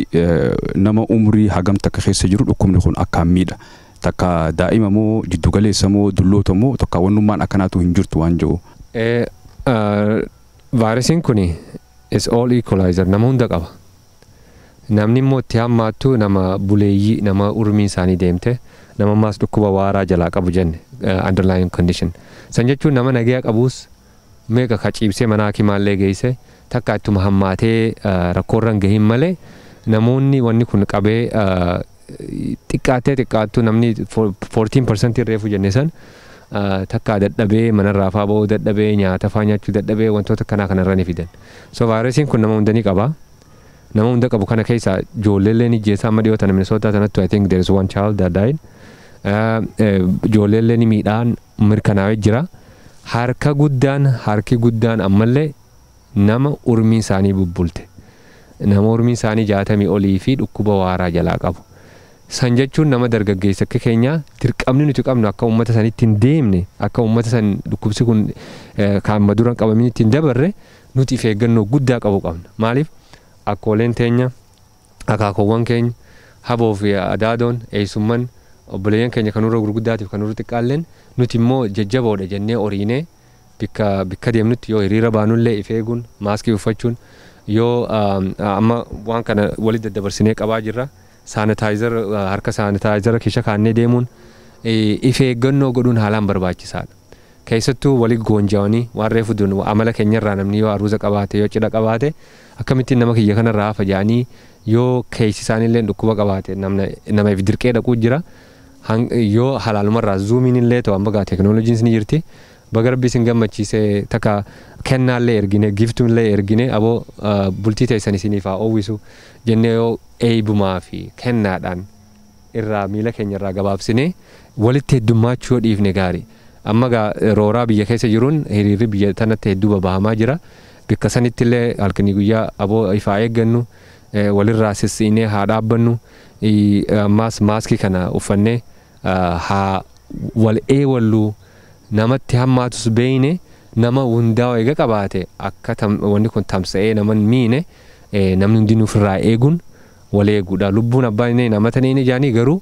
B: nama umrii hagam takka keessa jiru dhukkubni kun akkaan miidha? Takka daa'ima moo, jiddugaleessa moo, dulloota moo, takka wannummaan akkanaatu hin jirtu waan jiru.
C: Vaayirasiin kun is all equalizer, nama hunda qaba. Namni immoo itti hammaattu nama buleeyyii, nama urmiin isaanii deemte, nama ammaas dhukkuba waaraa jalaa qabu jenne, underlying condition. San jechuun nama nagaya qabuus meeqa ka ciibsee mana hakimaallee geesse takka ittuma hammaatee rakkoorra hin gahin malee, namoonni wanni kun qabee xiqqaattee xiqqaattu namni 14% reefu jenne san takka dadhabee manarraa faa ba'uu dadhabee, nyaata faa nyaachuu dadhabee, wantoota kanaa kanarra ni fidan. So vaayirasiin kun nama hunda ni qaba. Nama hunda qabu kana keessa ijoolleellee ni jeessa. Amma dhiyoo tana Minnesota sanattu I think there is one child that died. Ijoolleellee ni miidhaan mirkanaa'ee jira. Harka guddaan, harki guddaan ammallee nama urmiin isaanii bubbulte. Nama urmiin isaanii 60 olii fi dhukkuba waaraa jalaa qabu. San jechuun nama dargaggeessa akka keenyaa dirqamni nuti qabnu akka uummata sanitti hin deemne, akka uummata san dhukkubsi kun kan dura qabamin itti hin dabarre nuti if eeggannoo guddaa qabu qabna. Maaliif, akkooleen teenya, akaakoowwan keenya, Haboo fi adaadoon, eessumman, obboleeyyan keenya kan nurra gurguddaatiif kan nurra xiqqaalleen, nuti immoo jajjaboodha jennee oriinee bikka deemnutti yoo hiriira baanullee if eeguun, maaskii uffachuun, yoo amma waan kana walitti daddabarsinee qabaa jirra, sanitizer, harka sanitizer keessa kaannee deemuun, if eeggannoo godhuun haalaan barbaachisaadha. Keessattuu wali goonjawanii waan reefu dun amala keenyarraa, namni yoo aruuza qabaate, yoo cidha qabaate, akkamittiin nama kiyya kanarraa hafa jedhanii, yoo keessi isaaniillee dhukkuba qabaate nama if dirqee dhaquu jira. Yoo halaalumarraa Zoomiin illee ta'u, amma gaa teekinooloojiin ni jirti. Baga Rabbi isin gammachiise, takka kennaallee ergine, giftuullee ergine, aboo bultii teessan isiniif haa oowwisu jennee, yoo eebumaa fi kennaadhaan irraa miila keenya irraa gabaabsine walitti heddummaachuu yoo dhiifne gaarii. Amma gaa rooraa biyya keessa jiruun hiriirri biyya tanatti hedduu babahamaa jira. Bikka sanitti illee halkanii guyyaa aboo ifaa eeggannu, walirraa sissiinee haa dhaabbannu, ammaas maaskii kana uffannee haa wal eewwalluu. Namatti hammaatus beeyne, nama hundaa eega qabaate akka wanni kun tamsa'ee nama hin miine, namni hundinuu ofirraa eeguun wal eeguudha. Lubbuun abbaan inni namata ni jaanii, garuu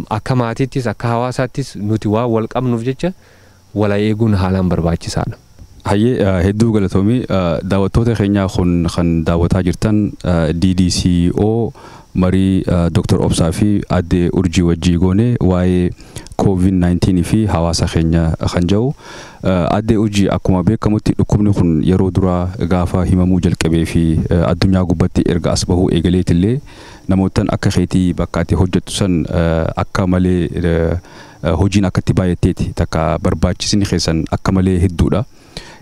C: akka maatiittis akka hawaasaattis nuti waan wal qabnuuf jecha wal eeguun haalaan barbaachisaadha.
B: Hayyee, hedduu galatoomii. Daawwattoota keenyaa, kun kan daawwataa jirtan DDCO, marii Dr. Obsaa fi Addee Urjii wajjii goone waa'ee COVID-19 fi hawaasa keenya kan jiru. Addee Urjii, akkuma beekamutti dhukkubni kun yeroo duraa gaafa himamuu jalqabee fi addunyaa gubbatti erga as bahuu eegaleetillee, namootaan akka keetii bakka ati hojjettu san akka malee hojiin akka itti baay'atteeti, takka barbaachisni keessan akka malee hedduudha.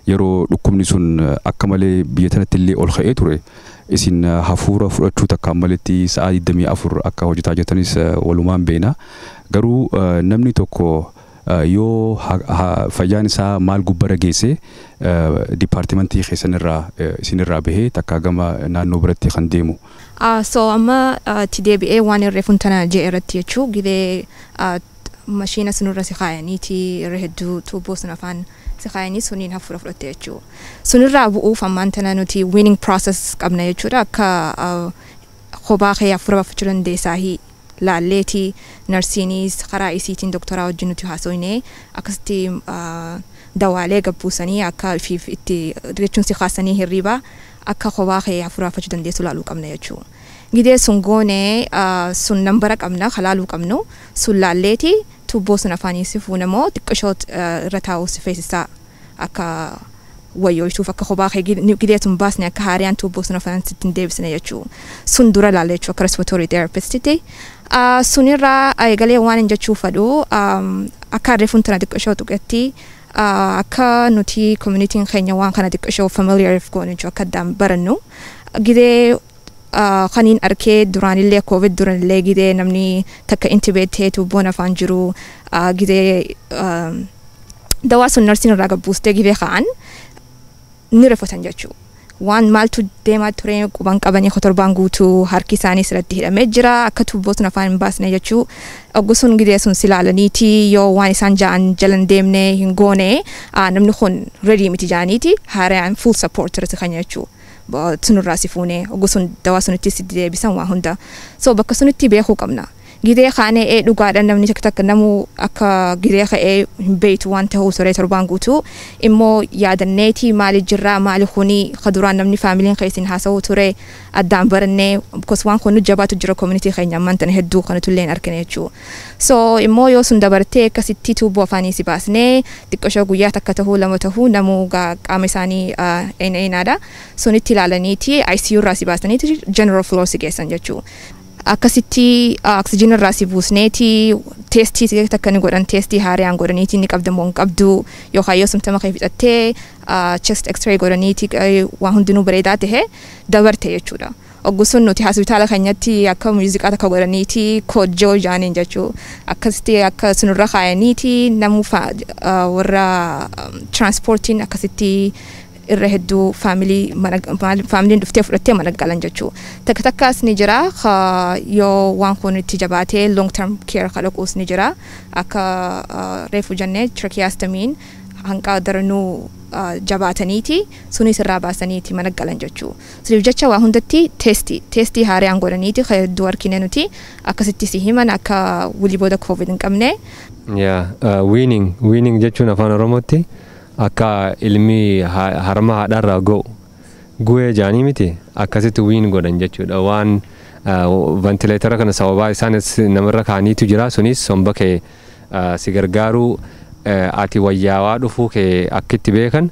B: Yeroo dhukkubni sun akka malee biyya tanatti illee ol ka'ee ture, isin hafuura fudhachuu takkaan maletti sa'a 24 akka hojjetaa jirtanis walumaan beena. Garuu namni tokko yoo fayyaan isaa maal gubbara geesse dipaartimentii keessan irraa isinirraa bahee takka gama naannoo biratti kan deemu?
D: So amma itti deebi'ee waan irreefuun tana jee irratti jechuu, gidee mashiina sunirra si kaayaniiti irra hedduu tuubboo sun afaan si kaayanii suniin hafuura fudhatte jechuu. Sunirraa bu'uuf ammaan tana nuti weaning process qabna jechuudha, akka kophaa kee hafuura baafachuu dandeessaahi laalleeti, narsiinis karaa isiitiin doktoraa wajjin nuti haasofne, akkasitti dawaalee gabbuusanii akka ifiif itti jechuun si kaasanii hirriba akka kophaa kee hafuura baafachuu dandeessu laaluu qabna jechuudha. Gidee sun goonee sun nambara qabna kalaaluu qabnu, sun laalleeti tuubboo sun afaanii si fuunamoo xiqqishoo irra taa'uu si feesisaa akka wayyooytuuf, akka kophaa kee gidee sun baasne akka haariyaan tuubboo sun afaan sitti hin deebisne jechuu. Sun dura laalle jechuu akka respiratory therapistitti. Sunirraa eegalee waan hin jechuu fadhu, akka reefuun tana xiqqishoo tuqetti, akka nuti communityin keenya waan kana xiqqishoo familiar goone jechuu, akka addaan barannu. Gidee kaniin arkee duraanillee, COVID duranillee, gidee namni takka intubate tuubboon afaan jiru, gidee dawaa sun narsiin irraa gabbuustee gidee ka'an ni rifatan jechuu. Waan maaltu deemaa ture quban qabanii, torbaan guutuu harki isaanii sirratti hidhamee jira akka tuubboo sun afaan hin baasne jechuu. Oggu sun gidee sun silaalaniiti yoo waan isaan ja'an jalan deemne hin goone, namni kun ready miti ja'aniiti haaraan full support irratti kan jechuu. Sunirraa si fuunee oggu sun dawaa sunitti si deebisan waa hunda. So bakka sunitti beekuu qabna. Gidee kaanee ee dhugaadha, namni takka takka namuu akka gidee ka'ee hin beektu waan ta'uu ture torbaan guutuu, immoo yaadanneeti maali jirraa, maali kuni ka duraan namni faamiliin keessin haasa'uu ture addaan barannee, because waan kun nu jabaatu jira community keenya ammaan tana hedduu kanatu illee hin argine jechuu. So immoo yoo sun dabartee akkasitti tuubboo afaanii si baasnee xiqqoshoo guyyaa takka tahuu, lama tahuu, namuu qaama isaanii eenaadha sunitti ilaalaniiti ICU irraa si baasaniiti general floor si geessan jechuu. Akkasitti oksijiin irraa si buusneeti testii takka ni godhan, testii haariyaan godhaniiti ni qabda moo hin qabdu, yookaan yoo symptoma kee fixattee chest x-ray godhaniiti waan hundinuu bareedaa tahe dabarte jechuudha. Oggu sun nuti hospitaala keenyatti akka muuziqaa takka godhaniiti koojjoo jaaniin jechuu, akkasitti akka sunirra kaayaniiti namuu warra transportiin akkasitti irra hedduu faamilii faamiliin dhuftee fudhattee mana galan jechuu. Takka takkaas ni jira yoo waan kun itti jabaatee long term care ka dhaquus ni jira, akka reefu jennee tracheostomiin hanqa daranuu Jabaataniiti sunis irraa baasaniiti mana galan jechuu. Suniif jecha waa hundatti testii haaraan godhaniiti hedduu argine nuti akkasitti si himan akka wulii booda COVID hin qabne.
C: Yaa, weaning jechuun afaan Oromootti akka ilmi harma haadharraa ga'u gu'ee jaanii miti, akkasitti wean godhan jechuudha. Waan ventilator kana sababaa isaan namarra kaaniitu jira. Sunis somba kee si gargaaruu, ati wayyaawaa dhufuu kee akkitti beekan.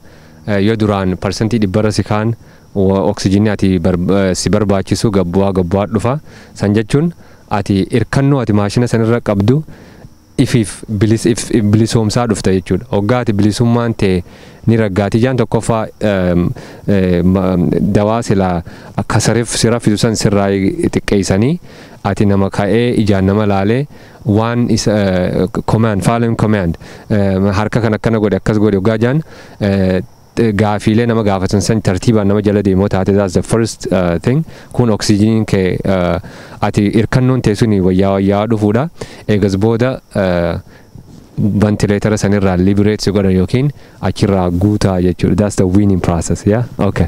C: Yoo duraan 100%rra si kaan, oksijinii ati si barbaachisu gabbu'aa gabbu'aa dhufa. San jechuun ati hirkannoo ati maashina sanirra qabdu ifiif bilisoomsaa dhufta jechuudha. Hoggaa ati bilisummaan ta'e ni raggaati jaan, tokkoffaa dawaa silaa akka sariif si raffisu san sirraa xiqqeessanii, ati nama ka'ee ijaan nama laalee waan isa command, following command, harka kan akkana godhe, akkas godhe hoggaa jaan, gaafiilee nama gaafatan san tartiibaan nama jala deemoo taate, that's the first thing. Kun oksijiniin kee ati hirkannoon ta'e suni wayyaa wayyaa dhufuudha. Eegas booda ventilator sanirraa liberate si godhan yookiin achirraa guutaa jechuudha. That's the weaning process, yeah, okay.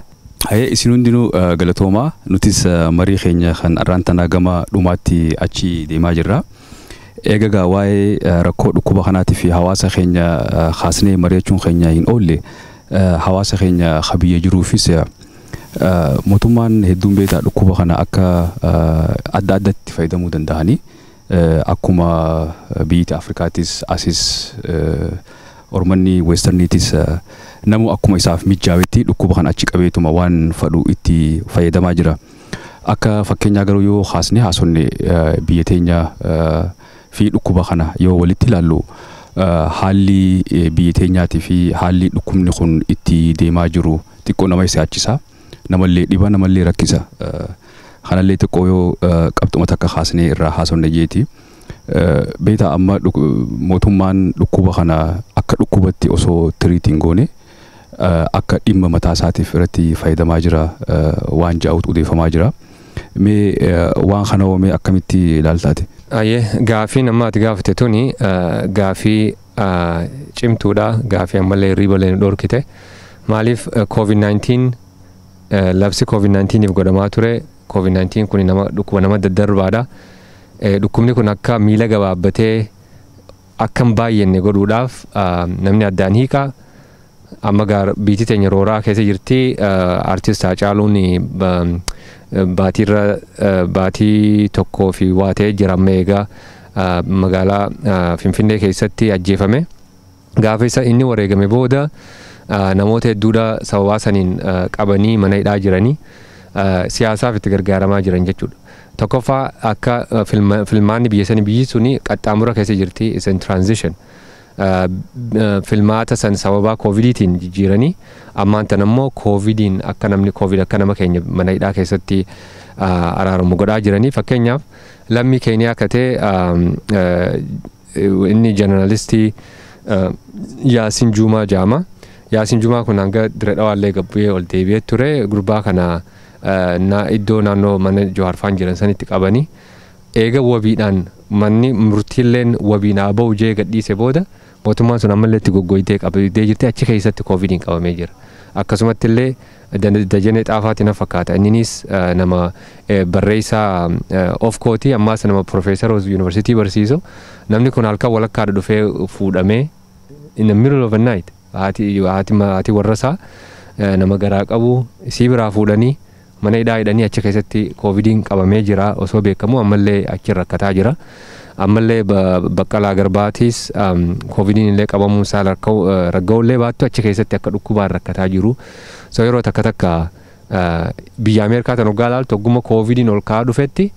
B: Hayee, isin hundinuu galatoomaa. Nutis marii keenya kan arraan tanaa gama dhumaatti achi deemaa jirra. Eegagaa waa'ee rakkoo dhukkuba kanaatii fi hawaasa keenya kaasnee mari'achuun keenya hin oolle. Hawaasa keenya biyya jiruufis mootummaan hedduun beektaa dhukkuba kana akka adda addatti fayyadamuu danda'anii, akkuma biyyi Afrikaattis asis ormanni westerniitis namu akkuma isaaf mijaawetti dhukkuba kana achi qabeetuma waan fadhu itti fayyadamaa jira. Akka fakkeenyaa garuu yoo haasne haasonne, biyya teenya fi dhukkuba kana yoo walitti ilaallu, haalli biyya teenyaatii fi haalli dhukkubni kun itti deemaa jiru xiqqoo nama yaachisa. Namallee dhiba, namallee rakkisa. Kanallee xiqqoo yoo qabxuma takka haasnee irraa haasofne jeeti. Beektaa, amma mootummaan dhukkuba kana akka dhukkubatti osoo treat hin goone akka dhimma mataa isaatiif irratti fayyadamaa jira waan ja'utu odeeffamaa jira. Mee waan kana oomee akkamitti ilaaltaate?
C: Ayyee, gaafii nama ati gaafate tuni gaafii cimtuudha. Gaafii ammallee hirriba illee nu dhorkite. Maaliif COVID-19, labsi COVID-19 godhamaa ture. COVID-19 kun nama dhukkuba nama daddarbaadha. Dhukkubni kun akka miila gabaabbatee akka hin baay'anne godhuudhaaf namni addaan hiikaa. Amma gaar biitii teenya rooraa keessa jirti. Artist Haacaaluun baatiirra baatii tokkoo fi waa ta'ee jira amma eegaa magaalaa Finfinnee keessatti ajjeefame. Gaafa isa inni wareegame booda namoota hedduudha sababaa saniin qabanii mana hidhaa jiranii siyaasaaf itti gargaaramaa jiran jechuudha. Tokkoffaa, akka filmaanni biyya sanii, biyyi suni qaxxaamura keessa jirti, is in transition. Filmaata san sababaa COVIDiitiin jijjiiranii, ammaan tan ammoo COVIDiin akka namni COVID akka nama keenya mana hidhaa keessatti araaramu godhaa jiranii. Fakkeenyaaf, lammii Keeniyaa akka ta'e inni journalistii Yaasin Juumaa jaama. Yaasin Juumaa kun hanga Dirree Dhawaallee gabbu'ee ol deebi'ee ture. Gurbaa kana iddoo naannoo mana Jawaarfaan jiran sanitti qabanii, eega wabiidhaan manni murtiilleen wabiin haa ba'u jee gadhiise booda, mootummaan sun ammallee itti goggoyitee qabdee jirti, achi keessatti COVIDiin qabamee jira. Akkasumatti illee Dajanee Xaafaati na fakkaata. Inninis nama barreessaa of kooti, ammaas nama profeesara yuunivarsiitii barsiisu. Namni kun halkan walakkaadha dhufee fuudhamee, in the middle of the night, haati warra isaa nama garaa qabu isii biraa fuudhanii mana hidhaa hidhanii, achi keessatti COVIDiin qabamee jira osoo beekamu ammallee achi rakkataa jira. Ammallee Baqqalaa Garbaatis COVIDiin illee qabamuu isaa ragga'ullee baattu achi keessatti akka dhukkubaan rakkataa jiru. So yeroo takka takka biyya Ameerikaa tan hoggaa ilaaltu, hogguma COVIDiin ol ka'aa dhufetti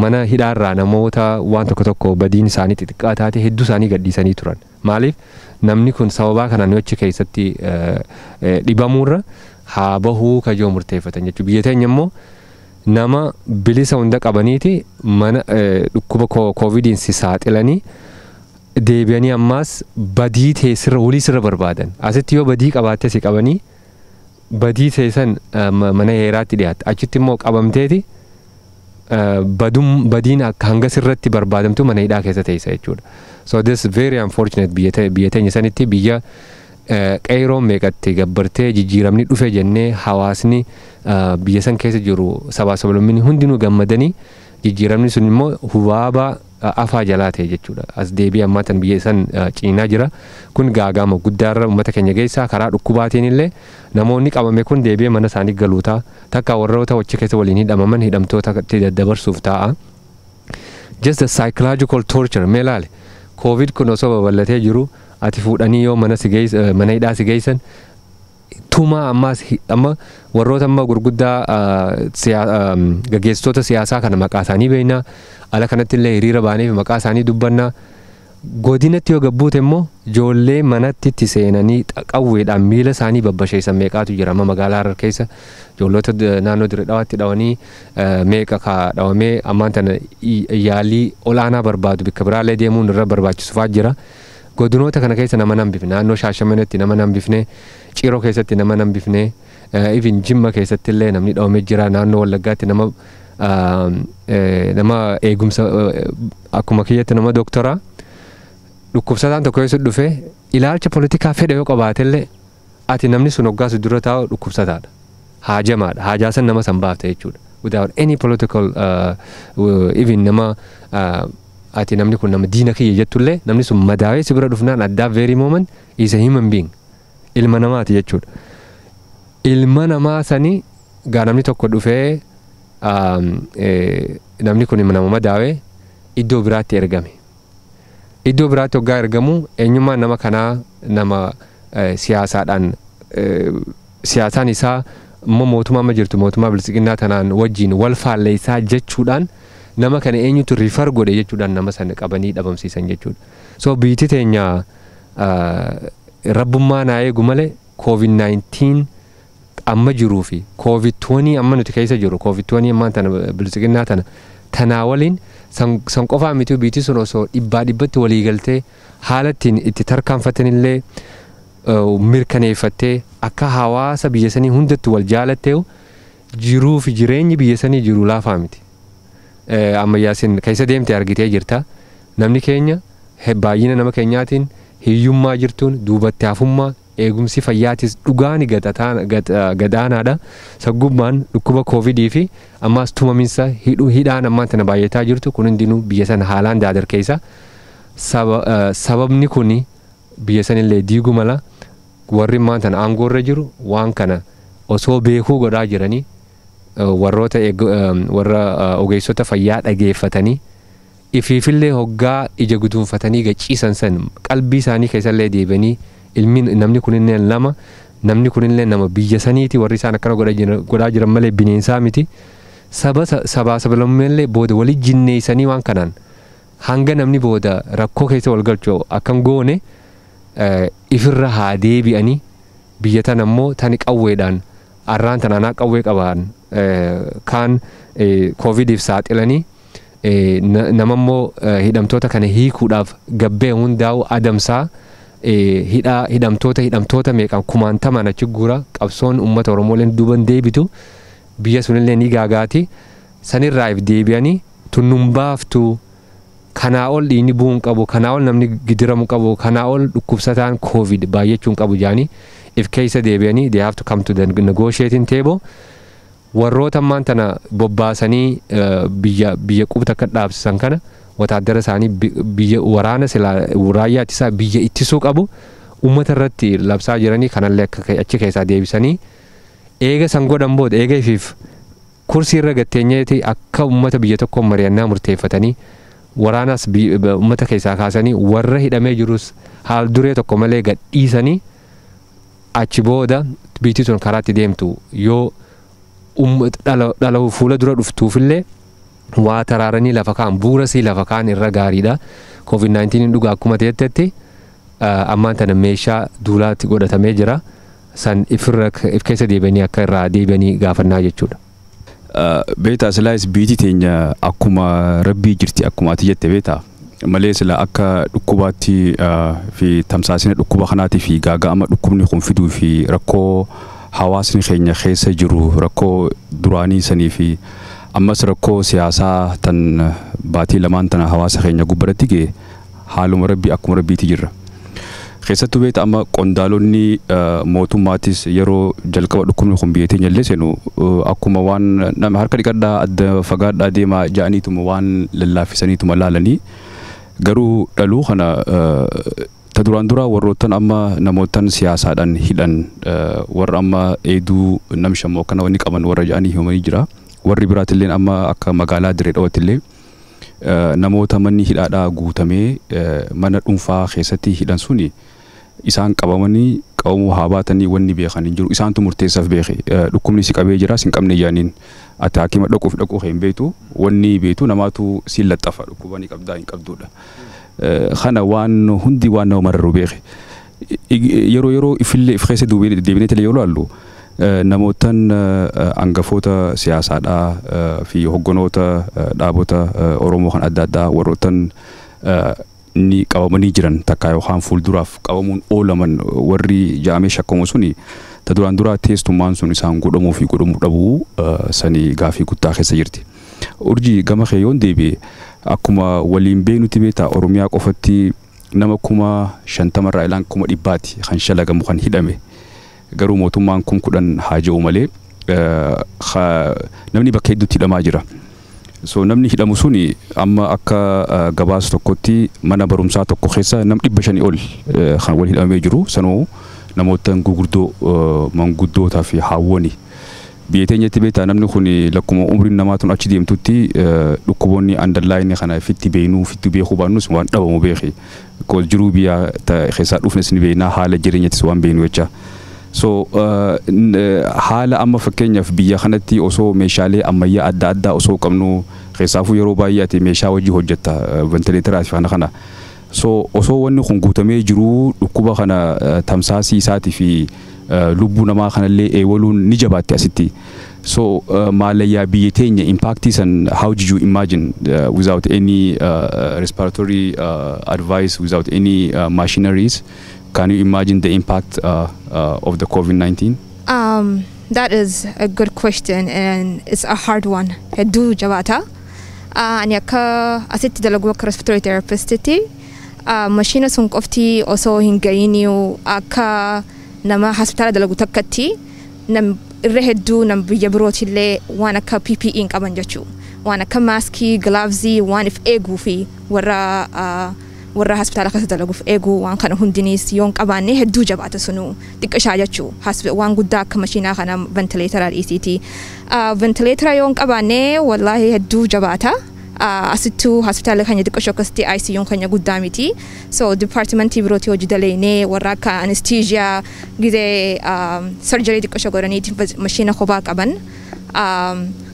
C: mana hidhaarraa namoota waan tokko tokko badiin isaanii xixiqqaa taate hedduu isaanii gadhiisanii turan. Maaliif namni kun sababaa kanaan achi keessatti dhibamuurra haa bahuu kajoo murteeffatan jechuudha. Biyya teenya immoo nama bilisa hunda qabaniiti mana dhukkuba COVIDiin si saaxilanii, deebi'anii ammaas badii teessirra walii sirra barbaadan. Asitti yoo badii qabaatte si qabanii badii teessan mana heeraatti dhiyaatta. Achitti immoo qabamteeti badum badiin akka hanga sirratti barbaadamtu mana hidhaa keessa teessa jechuudha. So this very unfortunate. Biyya teenya sanitti biyya Qeeroo meeqatti gabbartee jijjiiramni dhufe jennee hawaasni biyya san keessa jiru sabaa sablammiin hundinuu gammadanii, jijjiiramni sun immoo hubaabaa afaa jalaa ta'e jechuudha. As deebii ammaa tan biyya san ciinaa jira. Kun gaagama guddaarra uummata keenya geessaa. Karaa dhukkubaatiin illee namoonni qabame kun deebi'ee mana isaanii galuutaa takka warroota wachi keessa waliin hidhamaman hidhamtoota itti daddabarsuuf taa'a. Just the psychological torture mee ilaali. Covid kun osoo babal'atee jiru ati fuudhanii yoo mana si geessan, mana hidhaa si geessan, tumaa ammaas amma warroota amma gurguddaa gaggeessitoota siyaasaa kana maqaa isaanii beeknaa, ala kanatti illee hiriira baaneef maqaa isaanii dubbannaa. Godinatti yoo gabbuute immoo ijoollee manatti itti seenanii qawweedhaan miila isaanii babbasheessan meeqaatu jira. Amma magaalaa Harar keessa ijoollota naannoo Dirree Dhawaatti dhawanii meeqa ka dhawamee ammaan tana yaalii olaanaa barbaadu, bakka biraallee deemuun irra barbaachisufaa jira. Godinoota kana keessa nama nan bifne, naannoo Shaashamanitti nama nan bifne, Ciroo keessatti nama nan bifne, even Jimma keessatti illee namni dhawamee jira. Naannoo Wallaggaatti nama eegumsa akkuma kiyyatti nama dooktoraa dhukkubsataan tokko keessa dhufe, ilaalcha poolitikaa fedha yoo qabaatellee ati namni sun hoggaa si dura taa'u dhukkubsataadha. Haajamaadha. Haajaa san nama san baafte jechuudha. Without any political even nama ati namni kun nama diina kiyya jettullee, namni sun madaawee si bira dhufnaan at that very moment is a human being. Ilma namaati jechuudha. Ilma namaa sanii gaa namni tokko dhufee namni kun nama madaawee iddoo biraatti ergame. Iddoo biraatti hoggaa ergamu eenyummaan nama kanaa nama siyaasaadhaan siyaasaan isaa immoo mootummaa amma jirtu, mootummaa bilisiqinnaa tanaan wajjin wal faalleessaa jechuudhaan, nama kana eenyutu refer godhe jechuudhaan nama sana qabanii dhabamsiisan jechuudha. So biyyi teenya rabbummaa naa eegu malee COVID-19 amma jiruu fi COVID-20 amma nuti keessa jiru, COVID-20 ammaan tana bilisiqinnaa tana tanaa waliin san qofaa miti, biyyi sun osoo dhibbaa dhibbatti walii galtee haala ittiin itti tarkaanfatanillee mirkaneeffattee akka hawaasa biyya sanii hundatti wal jaalattee jiruu fi jireenyi biyya sanii jiru laafaa miti. Ammayyaasin keessa deemte argitee jirta. Namni keenya baay'ina nama keenyaatiin hiyyummaa jirtuun duubatti hafummaa, eegumsi fayyaatis dhugaani gadaanaadha. Saggummaan dhukkuba koovidii fi ammaas tumaminsa hidhuu hidhaan ammaan tana baay'ataa jirtu kun hundinuu biyya sana haalaan daadar keessa. Sababni kuni biyya sanillee diiguu mala. Warri ammaan tana aangoorra jiru waan kana osoo beekuu godhaa jiranii, warroota warra ogeessota fayyaa dhageeffatanii ifiifillee hoggaa ija guduunfatanii gaciisan san qalbii isaanii keessallee deebi'anii ilmi namni kunillee lama, namni kunillee nama biyya saniiti, warri isaan akkana godhaa jiran malee bineensaa miti. Saba sabaa sablammeellee booda walii jinneessanii waan kanaan hanga namni booda rakkoo keessa wal galchu akkan goone ifirra haa deebi'anii, biyya tana immoo tani qawweedhaan arraan tana anaa qawwee qabaan kaan koovidiif saaxilanii nama immoo hidhamtoota kana hiikuudhaaf gabbee hundaa'u adamsaa hidhaa hidhamtoota meeqaan kumaantamaan achi guura. Qabsoon uummata Oromooleen duuban deebitu biyya sunillee ni gaagaati. Sanirraa if deebi'anii tunnun baaftuu, kanaa ol dhiigni bu'uu hin qabu, kanaa ol namni gidiramu qabu, kanaa ol dhukkubsataan koovid baay'achuu hin qabu jaanii if keessa deebi'anii they have to come to the negotiating table. Warroota ammaan tana bobbaasanii biyya qubta akka dhaabsisan kana wataadara isaanii biyya waraana silaa raayyaa ittisaa biyya ittisuu qabu uummata irratti labsaa jiranii kanallee akka achi keessaa deebisanii, eega san godhan booda eega ifiif kursii irra gatteenyeeti akka uummata biyya tokkoon mari'annaa murteeffatanii waraanas uummata keessaa kaasanii warra hidhamee jirus haal duree tokko malee gadhiisanii, achi booda biyyi sun karaatti deemtu yoo dhala fuula dura dhuftuufillee waa taraaranii lafa kaan bu'uura sii lafa kaan irra gaariidha. COVID-19 dhugaa akkuma ta'etti ammaan tana meeshaa duulaatti godhatamee jira. San ifirra if keessa deebi'anii akka irraa deebi'anii gaafannaa jechuudha.
B: Beektaa, silaayis biyyi teenya akkuma rabbii jirti, akkuma ati jette beektaa. Malee sila akka dhukkubaatti fi tamsaasina dhukkuba kanaatii fi gaaga'ama dhukkubni kun fiduu fi rakkoo hawaasni keenya keessa jiru, rakkoo duraanii sanii fi ammas rakkoo siyaasaa tan baatii lamaan tana hawaasa keenya gubbaratti ga'e, haaluma rabbii akkuma rabbiiti jirra. Keessattuu beekta, amma qondaalonni mootummaatis yeroo jalqaba dhukkubni kun biyya teenya illee seenu akkuma waan nama harka dhiqadhaa, adda fagaadhaa deemaa ja'aniituma waan lallaaffisaniituma laalanii, garuu dhaluu kana ta duraan dura warroottan amma namootan siyaasaadhaan hidhan, warra amma eeduu namshammoo akkana wanni qaban warra ja'anii himanii jira. Warri biraatillee amma akka magaalaa Dirree Dhawattillee namoota manni hidhaadhaa guutamee mana dhuunfaa keessatti hidhan suni isaan qabamanii, qabamuu haa baatanii, wanni beekan hin jiru. Isaantu murteessaaf beeke, dhukkubni si qabee jira sin qabne jaaniin. Ati hakima dhaquuf dhaquu hin beektu, wanni beektu namaatu si laxafa, dhukkuba ni qabdaa hin qabduudha. Kana waan hundi waan nama mararu beeke. Yeroo yeroo ifillee if keessa deebinee yoo ilaallu, namootan hangafoota siyaasaadhaa fi hogganoota dhaabota Oromoo kan adda addaa warroottan ni qabamanii jiran takka yookaan fuulduraaf qabamuun oolaman warri jaamee shakkamu suni, ta duraan duraa teestummaan sun isaan godhamuu fi godhamuu dhabuu sanii gaafii guddaa keessa jirti. Urjii, gama kee yoon deebi'e, akkuma waliin beeknutti, beektaa, Oromiyaa qofatti nama 50,000rraa ilaan 100,000ti kan shalagamu kan hidhame. Garuu mootummaan 10,000 haa jedhu malee namni bakka hedduutti hidhamaa jira. So namni hidhamu suni amma akka gabaasa tokkotti mana barumsaa tokko keessa nam 500 ol kan wal hidhamee jiru, sanuu namoota gurguddoo, manguddootaa fi haawwani. Biyya teenyatti beektaa, namni kun lakkuma umriin namaa tun achi deemtutti dhukkuboonni underlying kana fitti beeknuu fitti beekuu baannus waan dhabamu beeki. Jiruu biyya keessaa dhufnes ni beeknaa, haala jireenyattis waan beeknu jecha. So haala amma fakkeenyaaf biyya kanatti osoo meeshaalee ammayyaa adda addaa osoo qabnu, keessaafuu yeroo baay'ee ati meeshaa hojii hojjetta, ventileetaraa fi kana kana. So osoo wanni kun guutamee jiruu, dhukkuba kana tamsaasii isaatii fi lubbuu namaa kanallee eewaluun ni jabaatti asitti. So maalayyaa biyya teenya impactii san, how did you imagine without any respiratory advice, without any machineries, can you imagine the impact of the COVID-19?
D: That is a good question and it's a hard one. Hedduu jabaata. Ani akka asitti dalagu akka respiratory therapistitti, mashiina sun qofti osoo hin ga'iniyu, akka nama hospitaala dalagu takkatti, nam irra hedduu nam biyya birootillee waan akka PPE hin qaban jechuu. Waan akka maaskii, glovesii, waan if eeguu fi warra hospitaala keessa dalaguuf eeguu, waan kana hundiniis yoo hin qabaanne hedduu jabaata, sunuu xiqqishaa jechuu, waan guddaa akka mashiinaa kana ventileetara dhiisiiti. Ventileetara yoo hin qabaanne wallaahi hedduu jabaata. Asittuu hospitaala keenya xiqqishoo akkasitti ICU'n keenya guddaa miti. So departmentii birootii hojii dalaynee, warra akka anesthesia gizee surgery xiqqishoo godhaniiti mashiina kophaa qaban.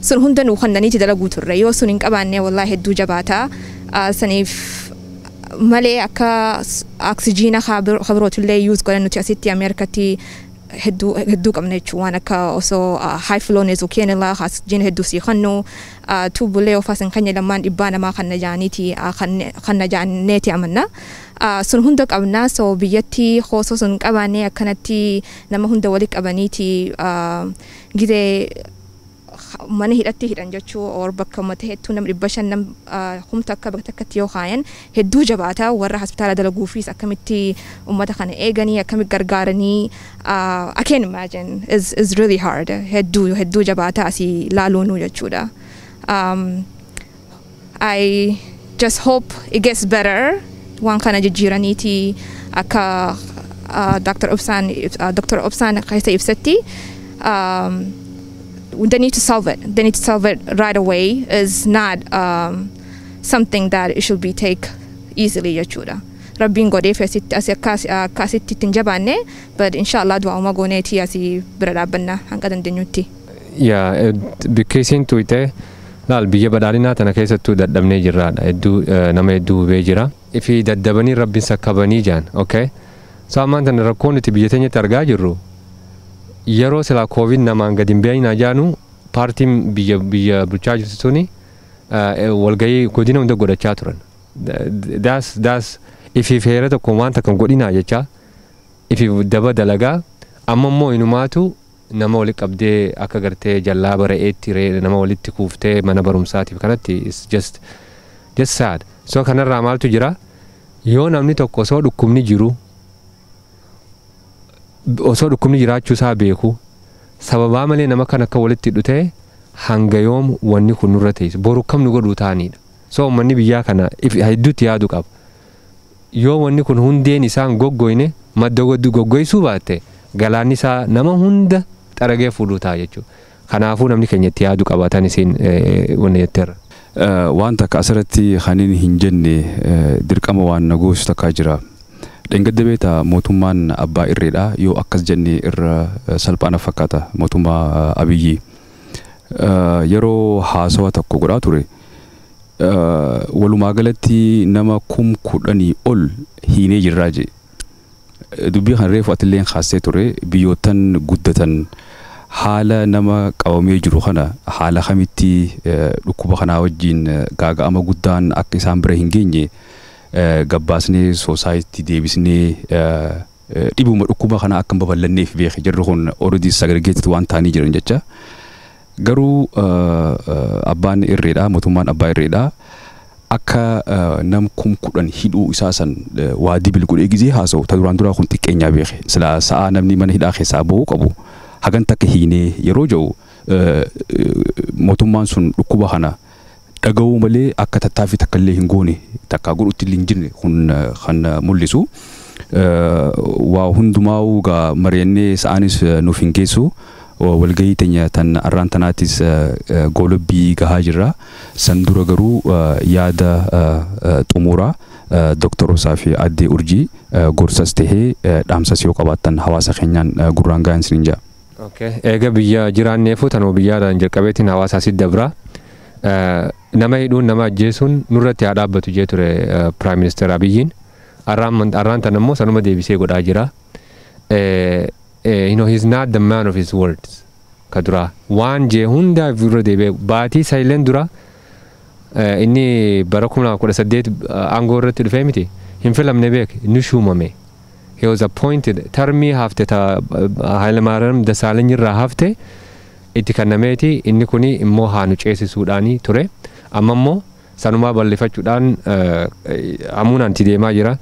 D: Sun hunda nuu kennaniiti dalaguu turre, yoo sun hin qabaanne wallaahi hedduu jabaata. Saniif malee akka oksijiina kabirootillee use godhan nuti asitti Ameerikatti hedduu hedduu qabna jechuun, waan akka osoo high flow nasal cannula, oksijiina hedduu sii kennu, tuubulee ofaas hin kenya lamaan dhibbaa namaa kan jaaniiti kan jaanneeti amanna. Sun hunda qabna, so biyyatti osoo sun qabaanne akkanatti nama hunda wali qabaniiti gizee mana hidhatti hidhan jechuu, or bakka mata hedduu nam 500 nam humta akka bakka takkatti yoo kaayan hedduu jabaata. Warra hospitaala dalaguufis akkamitti ummata kana eeganii, akkamitti gargaaranii, I can't imagine. Is really hard. Hedduu hedduu jabaata asii laaluunuu jechuudha. I just hope it gets better. Waan kana jijjiiraniiti akka Dr. Obsaan, Dr. Obsaan keessa ibsatti, they need to solve it. They need to solve it right away. Is not something that it should be take easily jechuudha. Rabbiin godhee asitti asii akka asitti ittiin jabaanne, but inshallah du'auma gooneetii asii bira dhaabbanna hanga dandeenyutti.
C: Yaa, bikkeessiin tuyxee laal, biyya badhaadhinaa tana keessattuu dadhabnee jirraadha. Hedduu nama hedduu hubee jira. Ifi daddabanii rabbiin sakkabanii jaan. Okay. So ammaan tana rakkoon nuti biyya teenyatti argaa jirru, yeroo silaa COVID namaan gadi hin beeknaa jaanu, paartiin biyya bulchaa jirtu suni walgahii godina hunda godhachaa turan. Daas ifiif heera tokko waan takka godhinaa jechaa ifiif daba dalagaa, amma immoo inumaatu nama walitti qabdee akka gartee jallaa bara'eetti nama walitti kuuftee mana barumsaatiif kanatti is just sad. So kanarraa maaltu jira, yoo namni tokko osoo dhukkubni jiru Osoo dhukkubni jiraachuu isaa beeku sababaa malee nama kan akka walitti hidhu ta'e, hanga yoom wanni kun nurra teessu, boru kam nu godhuu ta'anidha. So uummanni biyyaa kana hedduutti yaadu qaba. Yoo wanni kun hundeen isaan goggoyne, madda goggoysuu baatte, galaanni isaa nama hunda xaragee fuudhuu ta'a jechuudha. Kanaafuu namni keenya itti yaadu qabaatan isin wanni jetteerra.
B: Waan takka asirratti kanin hin jenne dirqama waan na goosu takkaa jira. Dheengadda beektaa, mootummaan abbaa irreedha yoo akkas jenne irra salphaana fakkaata, mootummaa Abiyyi. Yeroo haasawa tokko godhaa ture, walumaa galatti nama 10,000 ol hiinee jirraa je. Dubbii kan reefu atilleen kaasee ture, biyyoottan guddatan haala nama qabamee jiru kana haala kamitti dhukkuba kanaa wajjin gaaga'ama guddaan akka isaan bira hin geenye gabbaasnee society deebisnee dhibuma dhukkuba kana akka hin babal'anneef beeke jirru kun already segregated waan ta'anii jiran jecha. Garuu abbaan irreedha, mootummaan abbaa irreedha, akka nam 10,000 hidhuu isaa san waa dibil godhee gizee haasa'u, ta duraan duraa kun xiqqeenyaa beeke. Silaa sa'aa namni mana hidhaa keessaa bahuu qabu hagan takka hiinee yeroo jedhu, mootummaan sun dhukkuba kana dhaga'uu malee akka tattaaffii takka illee hin goone, takka godhutti illee hin jirre kun kan mul'isu. Waa hundumaa gaa mari'annee sa'aanis nuuf hin geessu. Walgahii teenya tan arraan tanaatis goolabbii gahaa jirra. San dura garuu yaada xumuraa Dooktar Osaa fi Addee Urjii, gorsas tahee dhaamsas yoo qabaattan hawaasa keenyaan gurraan gahan isiniin jedha.
C: Eega biyya jiraanneefu tanuma biyyaadhaan jalqabeetiin hawaasa asitti dabra. Nama hidhuun, nama ajjeesuun nurratti haa dhaabbatu jee ture Prime Minister Abiyyiin. Arraan tan immoo sanuma deebisee godhaa jira. He's not the man of his words. Ka duraa waan jee hundaa irra deebi'ee baatii sayileen dura inni bara 2018 aangoo irratti dhufee miti, hin filamne beek, inni shuumame. He was appointed, termii hafte ta Hayilamaariyaam Dasaalany irraa hafte itti kennameeti, inni kuni immoo haa nu ceesisuudhaani ture. Amma immoo sanumaa bal'ifachuudhaan hamuunaan itti deemaa jira.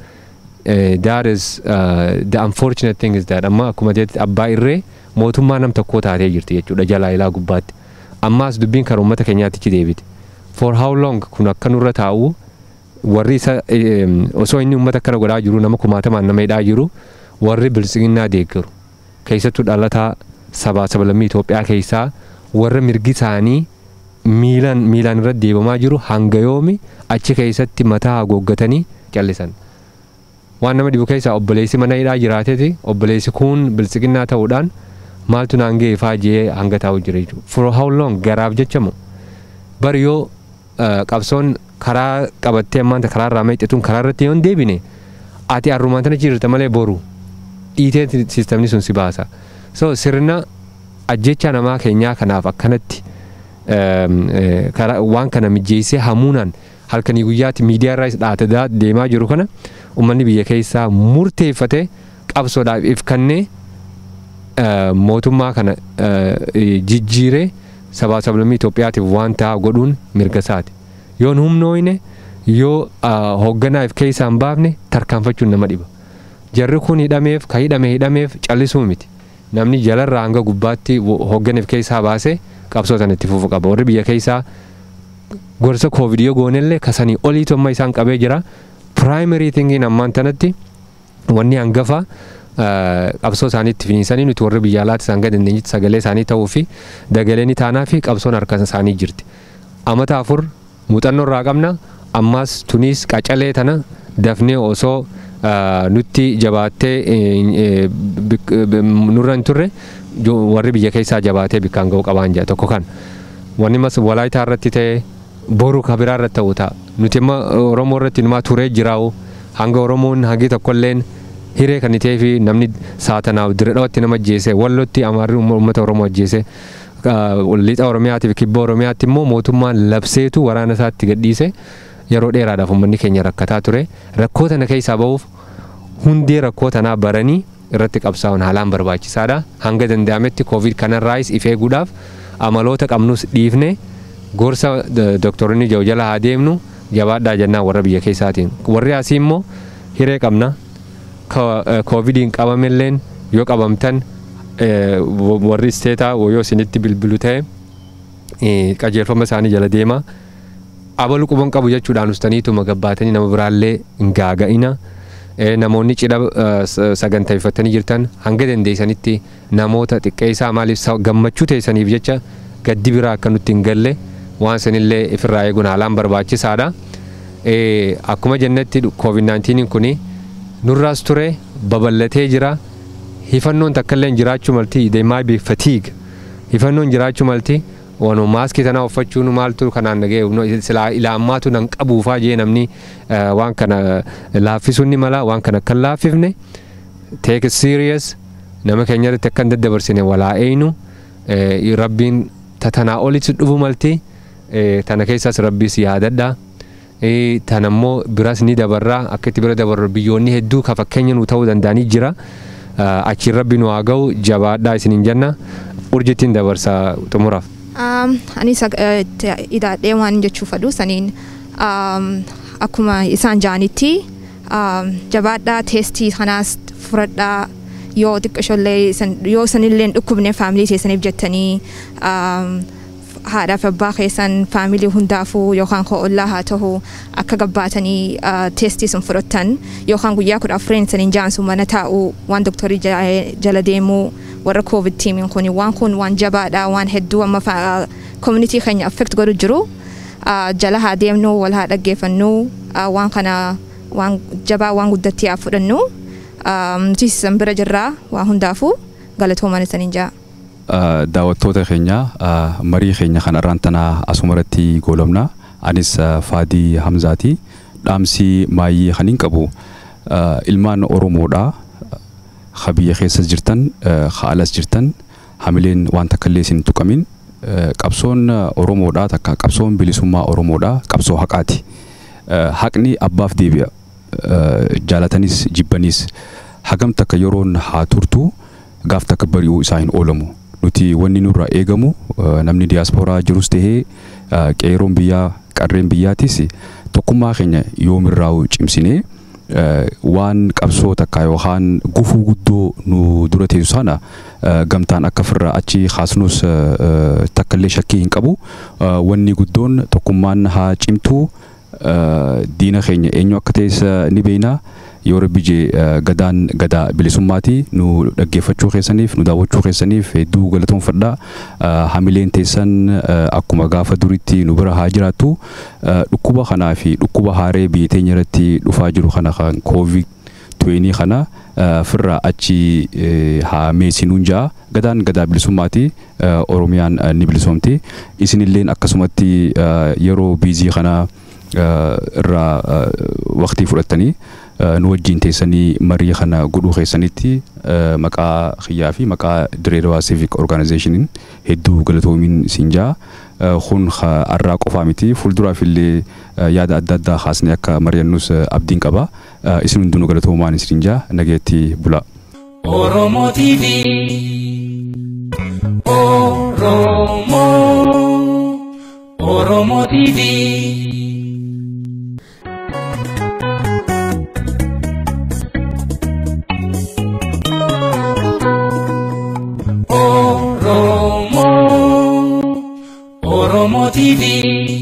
C: That is the unfortunate thing is that amma akkuma jetti abbaa irree mootummaa nam tokkoo taatee jirti jechuudha jalaa ilaa gubbaatti. Ammaas dubbiin kan uummata keenyaatti deebite. For how long kun akka nurra taa'u? Warri isa osoo inni uummata akkana godhaa jiru, nama kumaatamaan nama hidhaa jiru, warri biltsiginnaa deeggaru, keessattuu dhalataa sabaa sablammii Itoophiyaa keessaa warra mirgi isaanii miilaan miilaan irratti deebamaa jiru, hanga yoomi achi keessatti mataa haguuggatanii callisan? Waan nama dhibu keessaa obboleessi mana hidhaa jiraateeti obboleessi kun biltsiginnaa ta'uudhaan maaltu naan ga'e faa jee hanga taa'u jira jechuudha. For how long garaaf jechamu? Bari yoo qabsoon karaa qabattee ammaan karaa irraa meexxituun karaa irratti yoo hin deebine, ati arrumaan tana jirta malee boru dhiitee siistamni sun si baasa. So sirna ajjecha namaa keenyaa kanaaf akkanatti waan kana mijeessee hamuunaan halkanii guyyaatti miidiyaa irraa dhaatee deemaa jiru kana, uummanni biyya keessaa murteeffatee qabsoodhaaf if kennee mootummaa kana jijjiiree sabaa sablammii Itoophiyaatiif waan ta'a godhuun mirga isaati. Yoon humnooyne, yoo hoogganaa if keessaa hin baafne, tarkaanfachuun nama dhiba. Jarri kun hidhameef, ka hidhame hidhameef callisuu miti. Namni jalarraa hanga gubbaatti hoogganeef keessaa baasee qabsoo sana itti fufuu qaba. Warri biyya keessaa gorsa Covid yoo goonellee kasanii oliitu amma isaan qabee jira. Primary thingiin ammaan tanatti wanni hangafa qabsoo isaanii itti finiisanii, nuti warri biyya alaatti isaan gad dandeenyetti sagalee isaanii ta'uu fi dagalee ni taanaa fi qabsoon harka isaanii jirti. Amata 4 muuxannoo irraa qabna. Ammaas tuniis qacalee tana dafnee osoo nutti jabaattee nurra hin turre, warri biyya keessaa jabaatee bikkaan ga'uu qabaan jira tokko kan. Wanni mas Walaayitaa irratti ta'e boru ka biraa irratti ta'uu ta'a. Nuti amma Oromoo irratti numaa turee jiraa'u, hanga Oromoon hangi tokkolleen hiree kan ta'ee fi namni saatanaaf Dirree Dhawatti nama ajjeese, Wallotti Amaarri uummata Oromoo ajjeese, lixa Oromiyaatiif kibba Oromiyaatti immoo mootummaan labseetu waraana isaatti gadhiise, yeroo dheeraadhaaf uummanni keenya rakkataa ture. Rakkoo tana keessaa ba'uuf hundee rakkoo tanaa baranii irratti qabsaa'uun haalaan barbaachisaadha. Hanga danda'ametti Covid kanarraayis if eeguudhaaf amaloota qabnus dhiifne gorsa dooktoronni jiru jala haa deemnu, jabaadhaa jennaan warra biyya keessaatiin. Warri asii immoo hiree qabna. Covidiin qabamelleen Yoo qabamtan warri isteetaa yoo isinitti bilbilu ta'e qajeelfama isaanii jala deema. Abalu quban qabu jechuudhaan ustaniituma gabbaatanii nama biraallee hin gaaga'ina. Namoonni cidha saganteeffatanii jirtan hanga dandeessanitti namoota xiqqeessaa, maaliif gammachuu teessaniif jecha gaddi biraa akka nutti hin galle waan sanillee ifirraa eeguun haalaan barbaachisaadha. Akkuma jennetti COVID-19 kuni nurraas ture, babal'atee jira. Hifannoon takka illee jiraachuu malti, they might be fatigue. Hifannoon jiraachuu malti. Waanuma maaskii tanaa uffachuun maaltu kanaan nagee silaa ilaammaatu nan qabuufaa jee namni waan kana laaffisuun ni mala. Waan kana akka laaffifne, take it serious, nama keenya irratti akka hin daddabarsine walaa eeynu. Rabbiin tatanaa olitti dhufu malti, tana keessaas rabbiis yaadadha. Tan ammoo biras ni dabarraa, akka itti bira dabarru biyyoonni hedduu ka fakkeenya nu ta'uu danda'anii jira. Achiin rabbi nu haa ga'u, jabaadhaa isiniin jenna. Urjittiin dabarsa xumuraaf.
D: Ani idaadhee waan jechuu fedhu saniin akkuma isaan jaanitti jabaadhaa, teestii kanaas fudhadhaa, yoo xiqqishollee yoo sanillee hin dhukkubne faamilii keessaniif jettanii haadhaaf abbaa keessan, faamilii hundaafuu yookaan ollaa haa ta'u, akka gabbaatanii teestii sun fudhattan yookaan guyyaa 14 saniin jaan sun mana taa'uu, waan doktorii jala deemuu. Warra COVID teamiin kun waan kun waan jabaadha, waan hedduu amma community keenya affect godhu jiru jala haa deemnu, wal haa dhaggeeffannu, waan kana waan jabaa waan guddatti haa fudhannu. Nuti isin bira jirraa, waa hundaafuu galatooman isaniin jaa.
B: Daawwattoota keenya, marii keenya kan irraan tanaa asumarratti goolabna. Anis Faadii Hamzaati. Dhaamsi maayyii kan hin qabu ilmaan Oromoodha. Ka biyya keessa jirtan, ka alas jirtan, hamileen waan takka illee isin tuqamin. Qabsoon Oromoodha takka qabsoon bilisummaa Oromoodha qabsoo haqaati. Haqni abbaaf deebi'a. Jaalatanis jibbanis hagam takka yeroon haa turtu, gaaf takka bari'uu isaa hin oolamu. Nuti wanni nurraa eegamu, namni diyaaspooraa jirus tahee qeeroon biyyaa, qarreen biyyaatis, tokkummaa keenya yoomirraa cimsinee waan qabsoo takka yookaan gufuu guddoo nu dura teessu sana gamtaan akka firraa achi kaasnus takka illee shakkii hin qabu. Wanni guddoon tokkummaan haa cimtuu, diina keenya eenyu akka ta'es ni beekna. Yoo rabbi jee gadaan gadaa bilisummaati. Nu dhaggeeffachuu keessaniif, nu daawwachuu keessaniif hedduu galatoonfadha. Hamileen teessan akkuma gaafa duritti nu bira haa jiraattu. Dhukkuba kanaa fi dhukkuba haaree biyya teenya irratti dhufaa jiru kana kan COVID 20 kana firraa achi haa meesinuun ja'a. Gadaan gadaa bilisummaati. Oromiyaan ni bilisoomti. Isinilleen akkasumatti yeroo busy kana irraa waqtii fudhattanii nu wajjin teessanii marii kana godhuu keessanitti maqaa kiyyaa fi maqaa Dirree Dawaa Civic Organizationiin hedduu galatoomiin siin jaa. Kun har'aa qofaa miti, fuulduraaf illee yaada adda addaa kaasnee akka mari'annus abdiin qaba. Isin hundinuu galatoomaan isin jaa, nageetti bulaa.
A: Oromo TV. Oromo Oromo TV. Oromo Oromo TV.